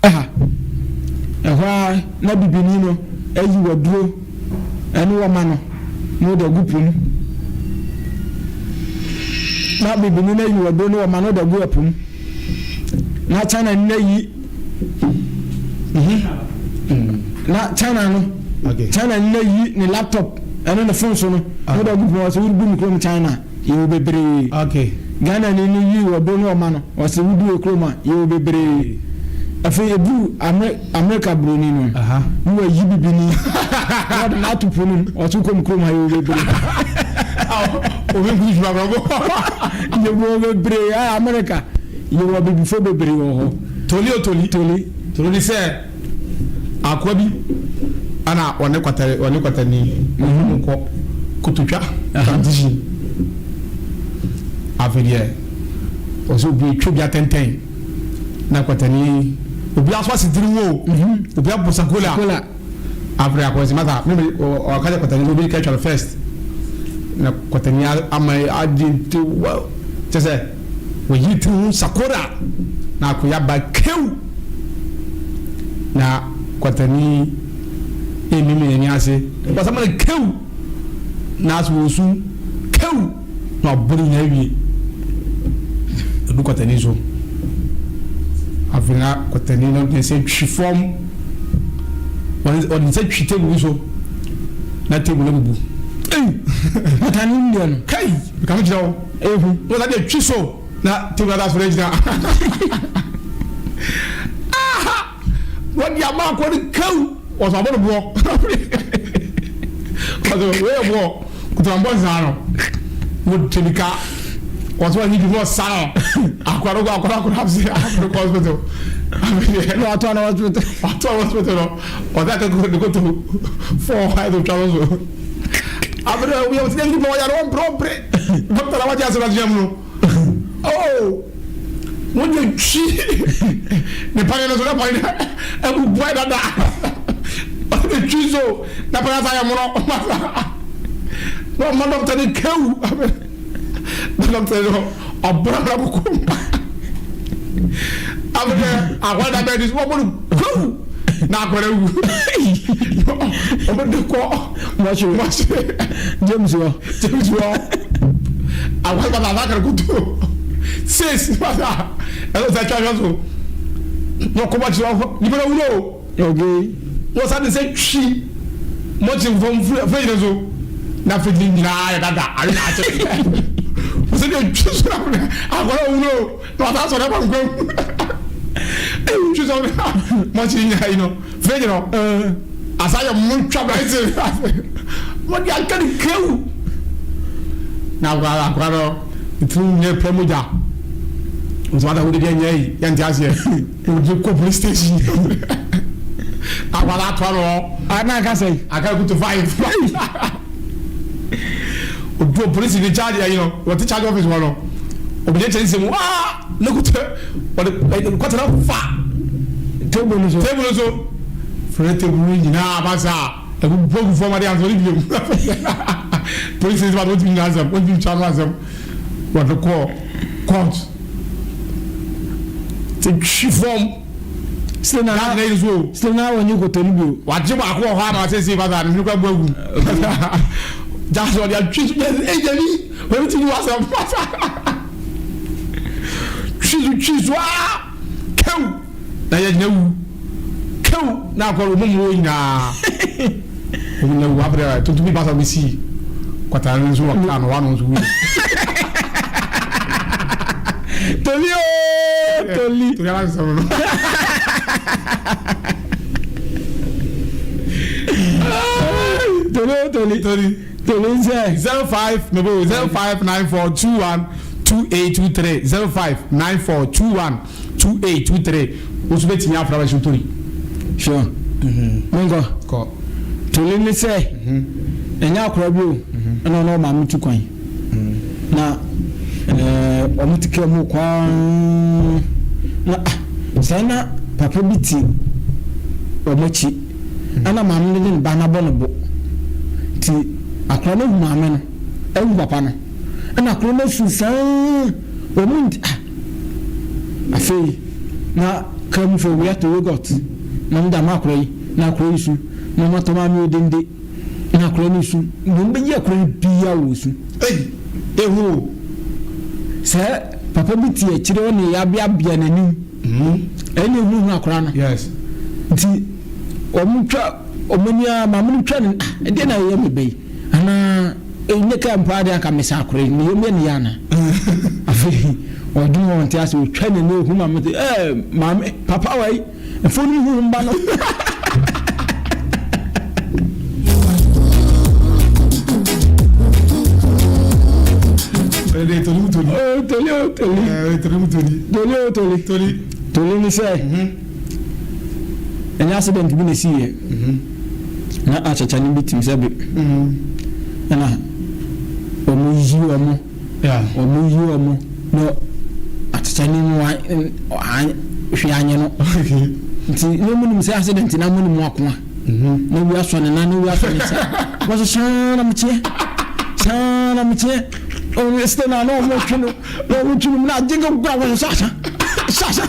Ɛha. Ɛhɔ ara na bibini no ayi waduro ɛne wɔma no na ɔde agu po mu. Na bibini no ayi waduro ne wɔma no ɔde agu ɛpo mu. Na China ni no ayi na China no China ni no ayi ne laptop ɛne ne phone so no na ɔde agu po mu ɔsɛ wodu me kurom China. Yɛwɔ bebree. Okay. Ghana ni no yii ɔdɔ ne ɔma no, ɔse wodu wɔ kurom a, yɛwɔ bebree. Afei eduru Amer Amerika buroni no, ne wayi bibini na ɔde no ato po no mu, ɔse wokɔ me kurom ha yɛwɔ bebree. Obi nkusu twuma korɔ bɔ. Yɛwɔ bebree, ah, Amerika, yɛwɔ abibifo bebree wɔ hɔ. Toli o toli. Toli. Toli ne sɛ. Akoa bi ana ɔne kwata ɔne kwatani wɔn kɔ kototwa competition. Afei deɛ ɔsɛ obi etwa obi atɛntɛn na kwatani obi aso ase tiri wo obi abɔ sakola. Afei akɔyɛ sɛ masa me ɔka kyɛ kwatani sɛ obi ka twa no first na kwatani ama agye nti wa kyɛ sɛ. Wɔyi tiri ho sakora na akoya ba kew na kwatani emimi n'ani ase wɔsama no kew na aso wɔsu kew na wabɔ ne nyinaa awie edu kwatani so afei na kwatani no de nsa twi fam wɔde nsa twi table bi so na table no abubu. Ei kwatani no deɛ no kai kame kyerɛ wo. Ehu. Wo sa de twi so na table ata soro gyina. Aha! Wɔde ama akɔ no kaw. Wɔsɔ abɔ no boɔ. Wɔsɔ wei yɛ boɔ. Kutuambɔ nsaa no. Wɔde nika. Wɔsɔ wɔnyi bi na ɔsa no. Akora no kɔ akora akora ase akora kɔ hospital. Na watɔ no hospital. Watɔ hospital no. Ɔsɛ akɛkɔ ne koto fɔɔ ha ɛsɛ otwa no so. Abere obi a wɔsi dɛ nipa wɔyare wɔmpere wɔmpere. Dɔkta na wagye asɛm akyerɛ mu no. Oh, wɔn de twi ne pane no so na pane no abubu ayɛ dada. Wɔn de twi so na pane asa ayɛ mono. Na ɔma dɔkta no kew. Na dɔkta no ɔbra na koko mu. Afei akwadaa da bɛɛ di so wɔbɔ no kew na akwadaa wu. Wɔn de kɔ. Mɔhye. Mɔhye. James wɔ. James wɔ. Akwadaa bàtà àbákàrà kutu. Six bàtà ɛsɛ sɛ atwa ahwɛ so. Na ɔkɔ mɔkye wɔ nipa na wuro o. Okay. Wọ́n sá de sɛ twi mɔkye fam firi gyina so. Na firi gyina nyinaa yɛ dada ayi na akyɛ. Wọ́n sɛ de twi so na akwadaa wuro o. Na wọ́n sá sọ̀rọ̀ ɛbɔ nkwa mu. Twi so mɔkye nyinaa yi no. Fridge no asa yɛ mo ntwa bra ese mo de aka ne kew na akora akora no tiri nyɛ pɛ mo gya nso wata wode deɛ nyɛ yi yɛnte aseɛ wode kɔ police station akora atoa no hɔ ana aka sɛ aka kutu 5 odu polisi ni charge ayi no wɔte charge office hɔ no obi kyɛ nsɛm waa Ne kuta wɔde kɔtɛ na fa table no so table no so fere table no nyinaa ba saa ɛgu gu fam ade asɔre bi mu polisi sɛ wɔn ti nyinaa asɛm wɔn ti twa no asɛm wɔde kɔ court te twi fam sɛ na na yi so sɛ na wɔnye kɔtɔ no bio wagye baako wɔ hɔ ama sɛ sɛ basa ne kura bu agu gyaase ɔde atwi so yɛ ɛyɛ bi wɔn ti ni wasɛm basa. Twi so twi so aa kew na yɛ nyina wu kew na akɔ wɔn mu wɔ nyinaa wɔn nyina wu afei tuntum bi basa bɛsi kwataa no nso wɔ kaa no wano nso wu. Toli ooo toli. Toli ala nsɛm no. Toli ooo toli. Toli. Toli sɛ. 05 mebo 0594 21 2823 0594 21 2823 wo nso bɛtumi afra bɛhye tori. Sure. Menkɔ. Kɔ. Toli ne sɛ ɛnyɛ akora bi o ɛna ɔne ɔmaame tu kwan na ɛɛ wɔn te kaa mu kwan na ah saa na papa bi te wɔn akyi. Ɛna maame no de ne ba no abɔ ne bo. Nti akwadaa no ahu maame no, ahu papa no. Ɛna akwadaa no asu saa, wɔn nti ah. Afei na Kaa mu fo wia to yoghurt na ɔmo de ama akora yi na akora yi su na ɔmo atɔ maame odende na akora no su nea ɔmo bɛyi akora no biaa wɔ su. Ei ehu o. Sɛ papa bi te akyire hɔ na yabeabea n'anim ɛna ehuhu akora no. Yes. Nti ɔmo twa ɔmo ani ara maame no twa ne ah ɛdeɛ na ɛyɛ me ba yi anaa. Ɛnyɛ kaa mpo ara deɛ anka mesa akora yi, me yam yɛ ne ya ana? Afei ɔdwene ho ɔnte ase, ɔtwa n'ani ɔhu maame te ɛɛ maame papa wa yi, mfo no huhu mba no. Toli toli. Oh, toli oh toli. Eh, toli toli. Toli oh toli. Toli. Toli ni sɛ. Mhm. Ɛnyɛ accident bi na esi yɛ. Mhm. Na akyakya no bi tim sɛ be. Ɛna wɔn yi wɔn. Wɔn yi wɔn na akyakya no mu hwee anyɛ no. Nti na wɔn nim sɛ accident na wɔn nim akoa. Mhm. Na wi asɔ ne nan na wi asɔ ne nsa. Wɔn so saa na mo kyeɛ. Saa na mo kyeɛ. Wɔn sɛ na na wɔn twe no na wɔn twe no mu na agye nka kura wɔn so sa sa sa.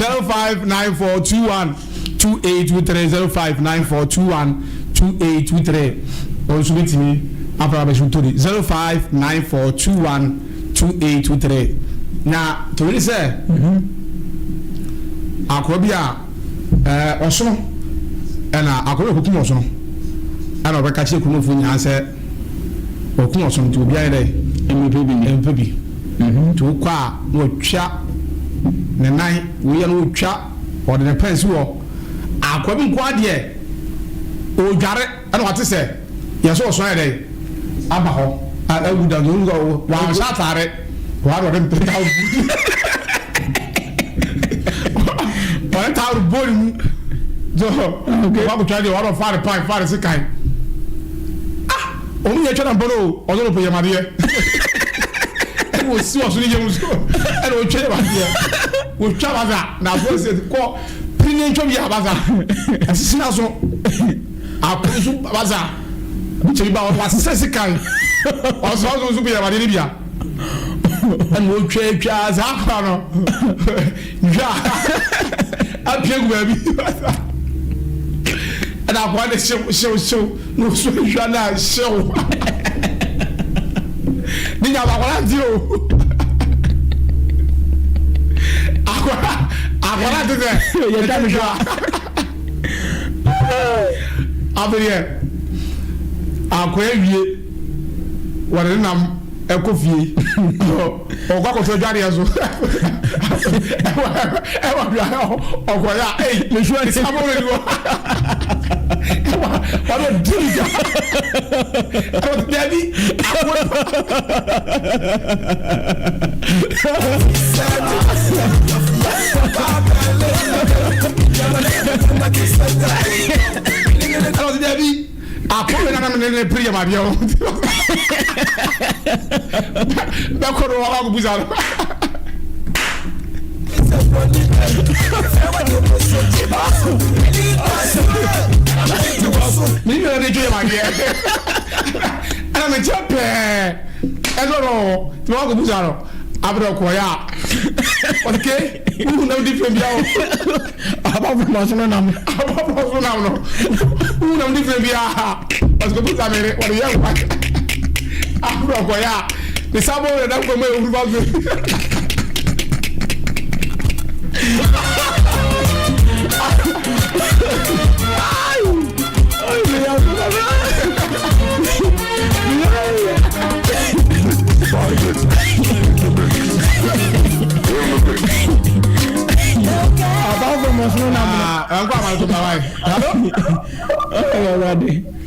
0594212823 0594212823 ɔno nso bɛtumi afra abɛhyɛ tori 0594212823 na tori ne sɛ akoa bi a ɛɛ ɔsono ɛna akoa bi ɔkɔkum ɔsono ɛna ɔbɛka kyerɛ kuromfoɔ nyinaa sɛ ɔkum ɔsono nti obiara yɛ dɛ Mmepɛ bi ni. Mmepɛ bi nti wokɔ a na watwa ne nan woyɛ no wotwa ɔde ne pɛn si hɔ akoa bi nko adeɛ ɔredware ɛna wate sɛ yɛsɛ ɔsono ayɛ dɛ aba hɔ awu da nti wanhyɛ ataare wɔn ɔde mpɛ tawuro ɔde tawuro bɔ ne mu so ɔba akotwa deɛ wɔn ɔfa ne pan fa ne sekan ah wɔn nyɛ twɛ na mpɔ no o ɔsɔ no pɛ yɛmadeɛ ɛna osi ɔso ne yam so ɛna otwa yɛmadeɛ otwa basa na afɔ sɛ kɔ piri ne ntwa bi yɛ abasa ɛsisi na so. Akɔ nso basa bi kyɛ bi ba wasesɛ sekan ɔsɔ ɔsɔ nso bɛyɛ awadeɛ no bia ɛna ɔtwatwa saa akora no nhwɛ a apue gu baabi ɛna akora de hyew hyew hyew na ɔsɔ nhwɛ no a hyew ne nya akora nti o akora akora te sɛ yɛtwa no hwɛ a Afei deɛ akɔ awie wɔde ne nam ɛkɔ fie ɔkɔ akɔtɔ adwadeɛ so ɛwɔ dua ɔkɔ yɛ a ɛyi mesu ase sábà wɔ ni wɔ ɛwɔ wɔde di mi gya ɛwɔ dɛbi akɔ. Ɛna ɔsi dɛbi akɔ mi nana mi ne ne piri yɛ ma deɛ o bɛ kɔ do ɔba ko busa no. Mi nana de twe yɛ ma deɛ ɛna mi kyɛ pɛɛ ɛsɛ ɔno tí wọ́n kò busa no. Abena ɔkɔɔeɛ a, ɔse ke wohu nam different bia o. Abafo na ɔsono nam. Abafo na ɔsono nam no. Wohu nam different bia. Ɔse kɔbu sa mere wɔde yɛ nkwa. Abena ɔkɔɔeɛ a, ne sa bɔ wura nam kɔma ehuru ba so.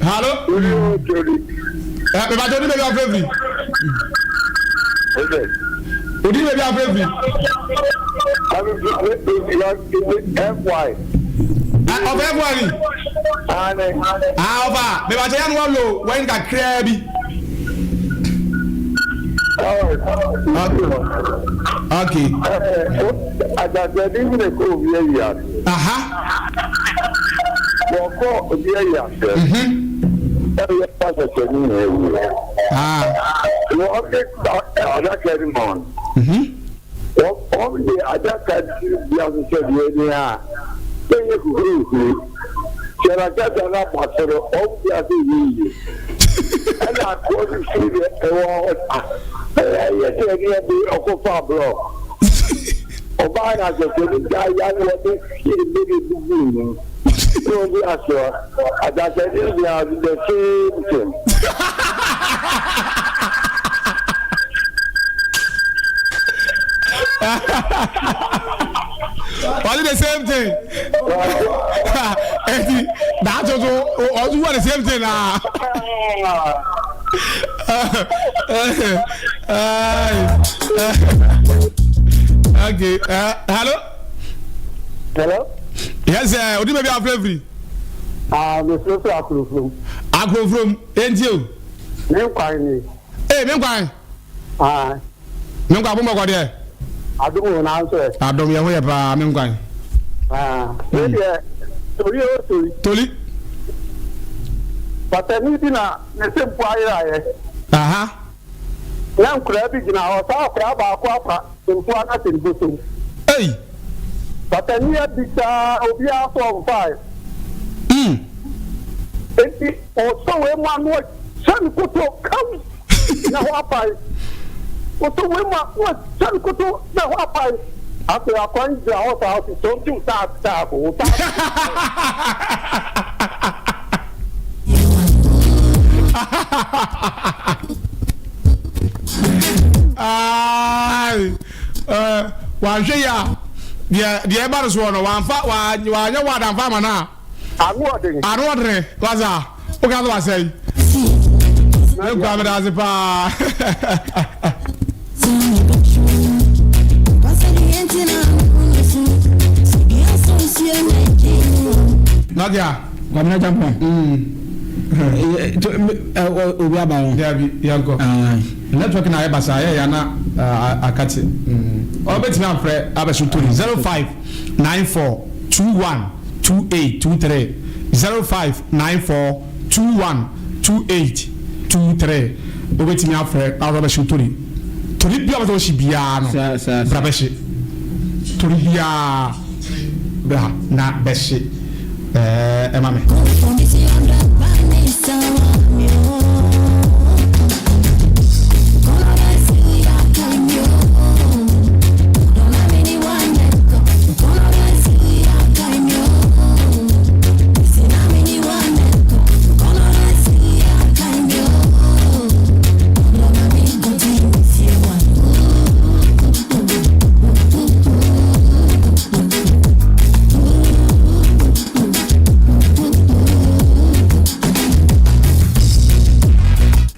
Hello. Bàbá tó ní bèbí afẹ́ fi. Odi bèbí afẹ́ fi. FY. Ọ̀fẹ́ FY ni. Ah, ọba, bèbá kyɛ yɛn wɔ lo wɛn kakraa bi. Okay. Adansani bi na ɛkɔ obi ayi ase. Aha. Wɔkɔ obi ayi ase. Ɛyɛ pasɛsɛ ni na ewu. Ah. Wɔn de adaka ni ma wɔn. Wɔn de adaka bi ahyehyɛ deɛ ni a ɛyɛ huhuruhuru. Kyerɛ adaka no aba soro wɔn de ase yie yie. Ɛna akoa bi firi deɛ ɛwɔ hɔ ɛyɛ sɛ ɛne ɛde ɔkɔfa aborɔ. Ɔbaa na asɛsɛ no gya ya no wɔde hwee ne de gugu mu. Na ɔde asoa adaka no nyinaa the same thing. Ɔde the same thing. Eti daakye so ɔso wɔ the same thing na. Okay, hello. Hello. Yes, odi baabi afrɛ firi. Ah, mefrɛ firi Akurofrom. Akurofrom, enti o. Me nkwan ni. Ee, me nkwan. Ah. Me nkwa abom bɔkɔ deɛ. Adom o nanso ɛ. Adom yɛ ho yɛ paa me nkwan. Ah, wei deɛ toli o toli. Toli. Patani bi na ne se mpo ayeraeɛ. Aha. Na nkoraa bi gyina hɔ, saa akoraa baako afa mpoa no ahyɛ ne bɔtɔ mu. Ei. Patani abisa obiara sɛ ɔmfae. Mm. Enti ɔsɔ wei mu ano ɔhyɛ no koto kaw na hɔ apae. Ɔsɔ wei mu ano ɔhyɛ no koto na hɔ apae. Afei akwan gyina hɔ saa ɔsi sɔm ti saa saa ko saa. Wanhwɛ yi a deɛ deɛ ɛba no soɔ no wanfa wanyɛ wɔ adamfa ama no a. Ano ɔden. Ano ɔdene wasa woka sɛ wasɛe. Ne nkwa meda ase paa. Nadia. Kwamina Jampong. Obi aba ho. Dabi yɛnkɔ. Network na ayɛ basaa yɛ ya na akate. Ɔbɛtumi afrɛ abɛso tori 0594 21 2823 0594 21 2823 Wobɛtumi afrɛ na wobɛhye tori. Tori biara wopɛ sɛ wohye biara no, bra bɛhye. Tori biara bra na bɛhye ɛɛ ma me.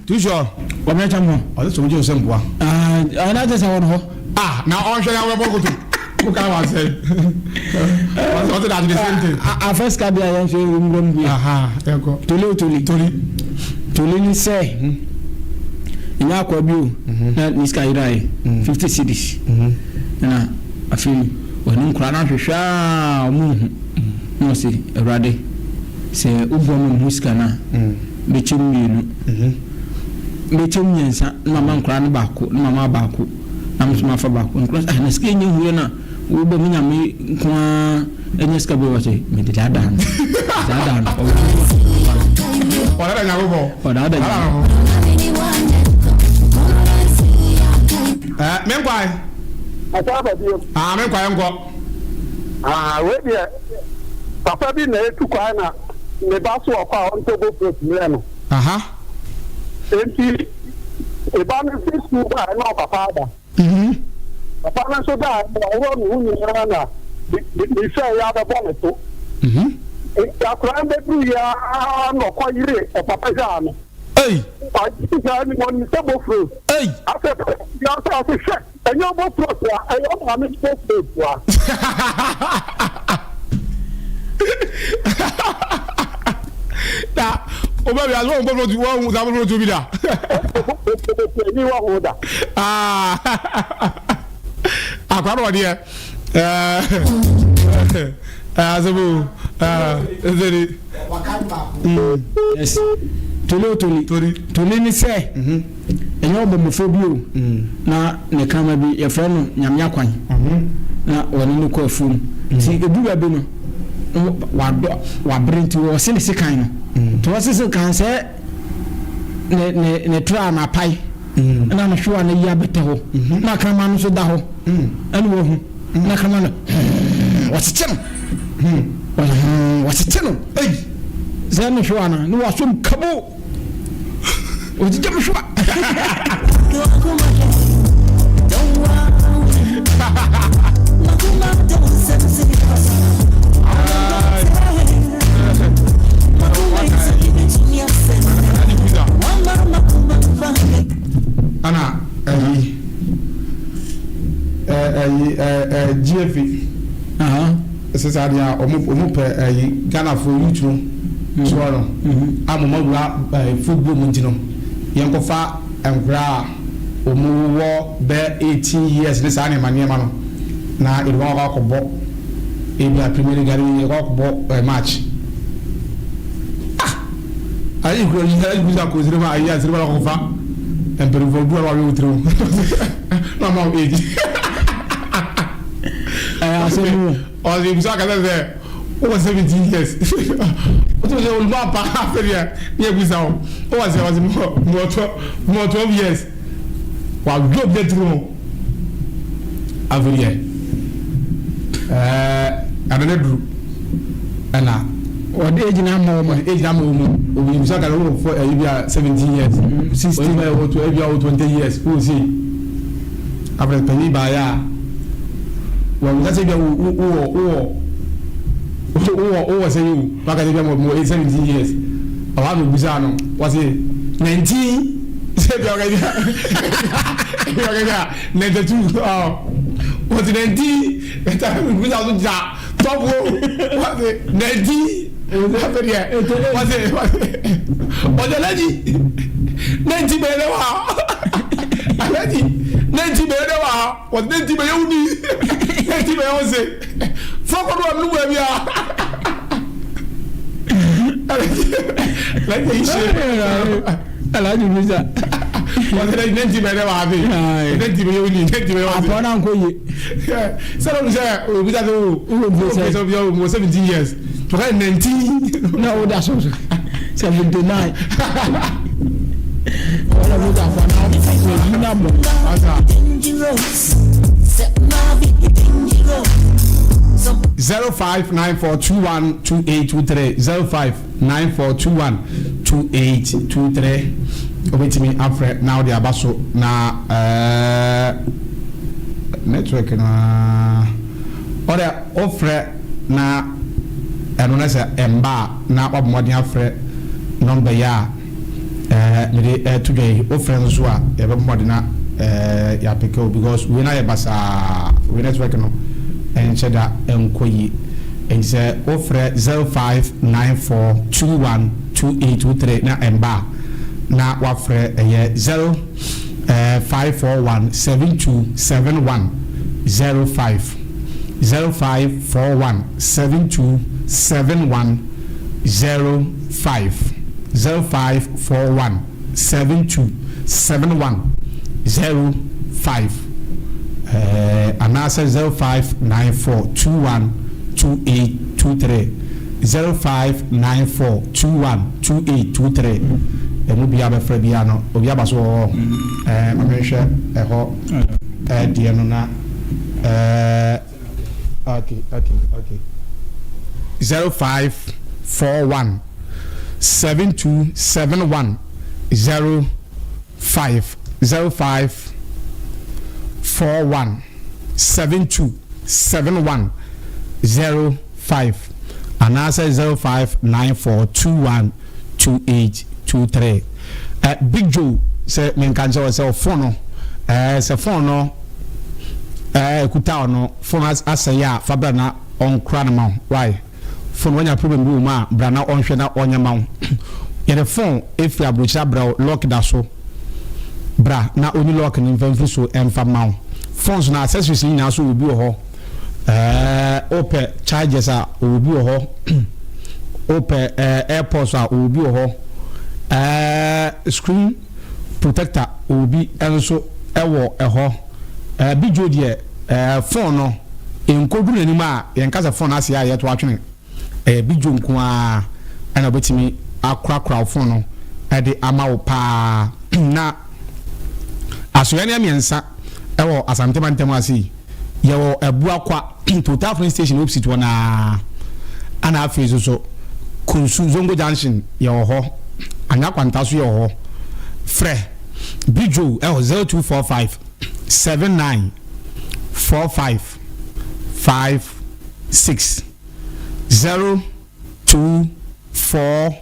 Too sure. Wɔn ɛkyɛ mo. Ɔsɛ sɔmi jɛ ɔsɛ mpoa. Ɛɛ ɛna kyɛ sɛ wɔn hɔ. Ah na ɔnhwɛ na wɔbɔ koto. Wo ka wa sɛ. Ɔsɛ that the same thing. Afɛ sika bi a yɛn nso yɛ nwura mu bi. Aha yɛnkɔ. Toli o toli. Toli. Toli ni sɛ. Ɛnyɛ akwa bi o. Na ne sika yera yɛ. 50 cedis. Na afei wɔne nkora no ahwehwɛ a wɔn nhu. Na ɔse Awurade sɛ wobɔ me ho sika no a bɛkyɛ mu mmienu. Bɛkyɛ mu mmiɛnsa na mama nkora no baako na mama baako. Na me nso mafa baako. Nkora sɛ, ah, na sika yi nyɛ hu na wobɔ me nyame nko ara anya sika bi wɔ mede daadaa no. Daadaa no. Ɔdaadaa Nyankopɔn. Ɔdaadaa Nyankopɔn. Eh, me nkwae. Asa aba bio. Ah, me nkwae nkɔ. Ah, wei deɛ papa bi na etu kwan na ne ba so ɔkɔ a ɔntɔ bofrot mmerɛ no. Aha. Enti ne ba no fi sukuu baeɛ na ɔpapa aba. Papa no nso baeɛ no waworɔ ne ho nyinaa na ne sɛ yɛ abɛbɔ ne to. Enti akwadaa no bɛduru yɛ ara na ɔkɔyere ɔpapa hwaa no. Ei! Ɔyere hwaa no ɔnim sɛ bofuro. Ei! Afei papa no nso ɔse hwɛ ɛnyɛ bofuro so a ɛyɛ ɔmaame bofuro so a. Na wobɛ wiase wɔn bofuro tu wɔn saa bofuro tu bi da. Ani wɔ ho da. Ah, akwa no ɔdeɛ asɛm ɛsɛni. Yes, toli o toli. Toli. Toli ne sɛ ɛnyɛ ɔbɔmmɔfoɔ bi o, na ne kraman bi yɛfrɛ no Nyame Akwan, na wɔne no kɔ afuom. Nti ɛduru baabi no, wadɔ wabere nti wɔse ne sekan no. Nti wɔse sekan sɛ ne ne ne tra na apae, na ne hwewa no yi abɛtɛ hɔ, na kraman no nso da hɔ, ɛna wahu na kraman no wɔkyekye no, wɔkyekye no, sɛ ne hwewa no ne wasom kabo. Ojijɛ me hwa. Ana ɛyi ɛyi ɛɛ GFA. Ɛsɛ saa deɛ a ɔmo ɔmo pɛ ɛyi Ghanafoɔ youth no soɔ no a mo ma wura ɛɛ football mu nti no yɛn kɔ fa nkoraa a ɔmo wɔ bɛ 18 years ne saa nneɛma nneɛma no na yɛde wɔn akɔ akɔ bɔ ebi a Premier League ade yɛ kɔ akɔ bɔ ɛɛ match ah ayi kura yi ayi kusa kɔ sinima ayi a sinima na kɔ fa mpanyinfoɔ du a na wɔawe wotiri ho na ɔmo awo age. Ɛyɛ asɛm o. Ɔsɛ ebisa kasa sɛ wowɔ 17 years wotumi sɛ olùmọ̀ apa afɛ deɛ ne ebisa wo wowɔ sɛ ɔsɛ mɔ mɔ 12 years wadwo obi atiri ho afɛ deɛ ɛɛ ade ne duru ɛna Ɔde egyina ama wɔn. Ɔde egyina ama wɔn obi ebisa kasa wowɔ fɔ ɛyi bi a 17 years 16 obi wɔ to ebi a wɔ 20 years wowɔ sei. Afei panyin baeɛ a, wɔn sɛ bia wo wo wowɔ wowɔ wowɔ wowɔ sɛ yi o waka sɛ bia mo mo 17 years ɔwɔ ano bisa no wɔsi 19 sɛ bia wɔka bia bia wɔka bia 92 ɔ wɔsi 19 ɛta bisa so gya tɔpo wɔsi 19 afei deɛ wɔsi wɔsi wɔsi alaji 19 bɛyɛ dɛ wa alaji 19 bɛyɛ dɛ wa wɔsi 19 bɛyɛ wuni 19 bɛyɛ ɔse fɔkɔ do ɔnu baabi a alaji alaji yi se Alhaji Musa. Wɔsi 19 bɛyɛ dɛ wa afi 19 bɛyɛ wuni 19 bɛyɛ ɔse Apɔ na nkɔ yie. Sɛ ɔmu sɛ obisa sɛ o Wowɔ mfie sɛn? sɛ obisa o 17 years tɔka 19 Na o da so so 79. Ɔna mo da fɔ na oyi na mo. Asa 0594212823 0594212823 obetumi afrɛ na wode aba so na ɛɛ network no ara ɔde wofrɛ na ɛno no sɛ ɛmba a na wabɔ mmɔden afrɛ nɔmba yi a ɛɛ mede ɛto dwa yi. Wofrɛ nso so a yɛbɛbɔ mmɔden na ɛɛ yɛapeke wo because wei no ayɛ basaa, wei network no ɛnhyɛ da ɛnkɔ yie. Nti sɛ wofrɛ 0594212823 na ɛmba a na wafrɛ ɛyɛ 0 541 7271 05 0541 7271 05 0541 7271 05 anaasɛ 0594 21 2823 0594 21 2823 ɛmu biara bɛfrɛ biara no obi aba so wɔ hɔ ɛɛ ma menhwɛ ɛhɔ ɛdeɛ no na ɛɛ okay okay okay 0541 7271 05 0541 7271 05 anaasɛ 0594 21 2823. Big Joe sɛ menka nkyerɛ wo sɛ wo phone no eh, sɛ phone no eh, ɛkuta wo no phone asɛe a fa bra na ɔnkora no ma wo why phone wanya problem bi wɔ mu a bra na ɔnhwɛ na ɔnyɛ ma wo. Yɛde phone ɛfiri aburokyire abrɛ wo lock da so. Bra na ɔnyi lock no mfa mfiri so mfa mma wo. Phones no accessories no nyinaa nso wɔ bi wɔ hɔ. Ɛɛ wopɛ chargers a ɔwɔ bi wɔ hɔ. Wopɛ ɛɛ airpods a ɔwɔ bi wɔ hɔ. Ɛɛ screen protector ɔwɔ bi nso wɔ ɛhɔ. Ɛɛ Bidjo deɛ ɛɛ phone no nkoduru n'anim a yɛnka sɛ phone ase a yɛto atwene. Ɛyɛ Bidjo nko ara na obetumi akorakora wo fon no de ama wo paa. Na asoɛeɛ mmiɛnsa wɔ Asante mantam ase yi. Yɛwɔ Abuakwa, Total filling station opposite hɔ no ara. Ɛna afei nso so Kunsu, Zongo Junction yɛwɔ hɔ. Anwea Kwanta nso yɛwɔ hɔ. Frɛ Bidjo wɔ 0245 79 45 56. 0 2 4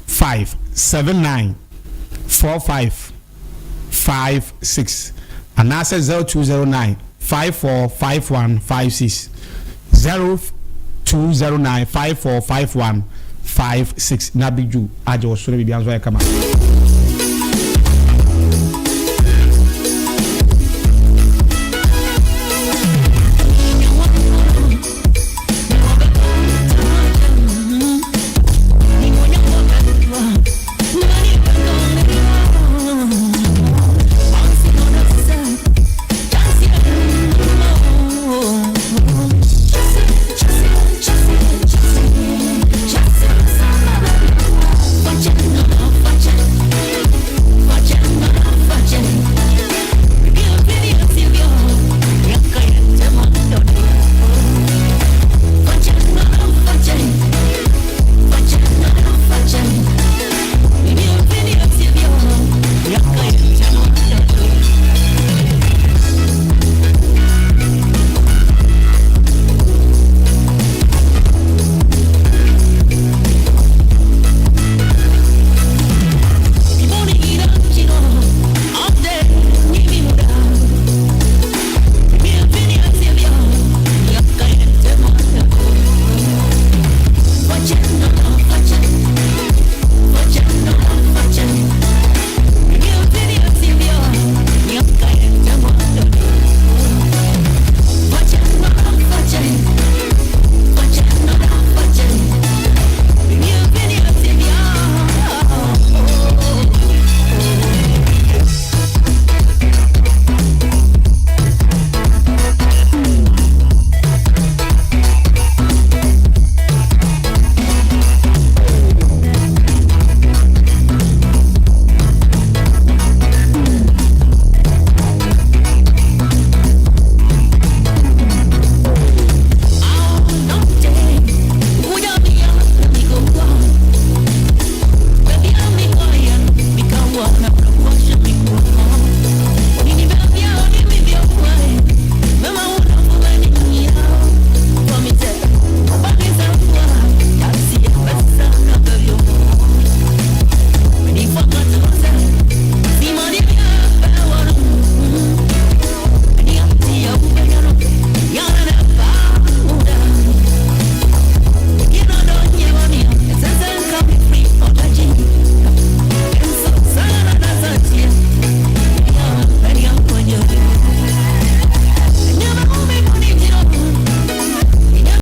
5 7 9 4 5 5 6 anaasɛ 0 2 0 9 5 4 5 1 5 6 0 2 0 9 5 4 5 1 5 6 na Big Jew agye wo so na biribiara nso ayɛ kama.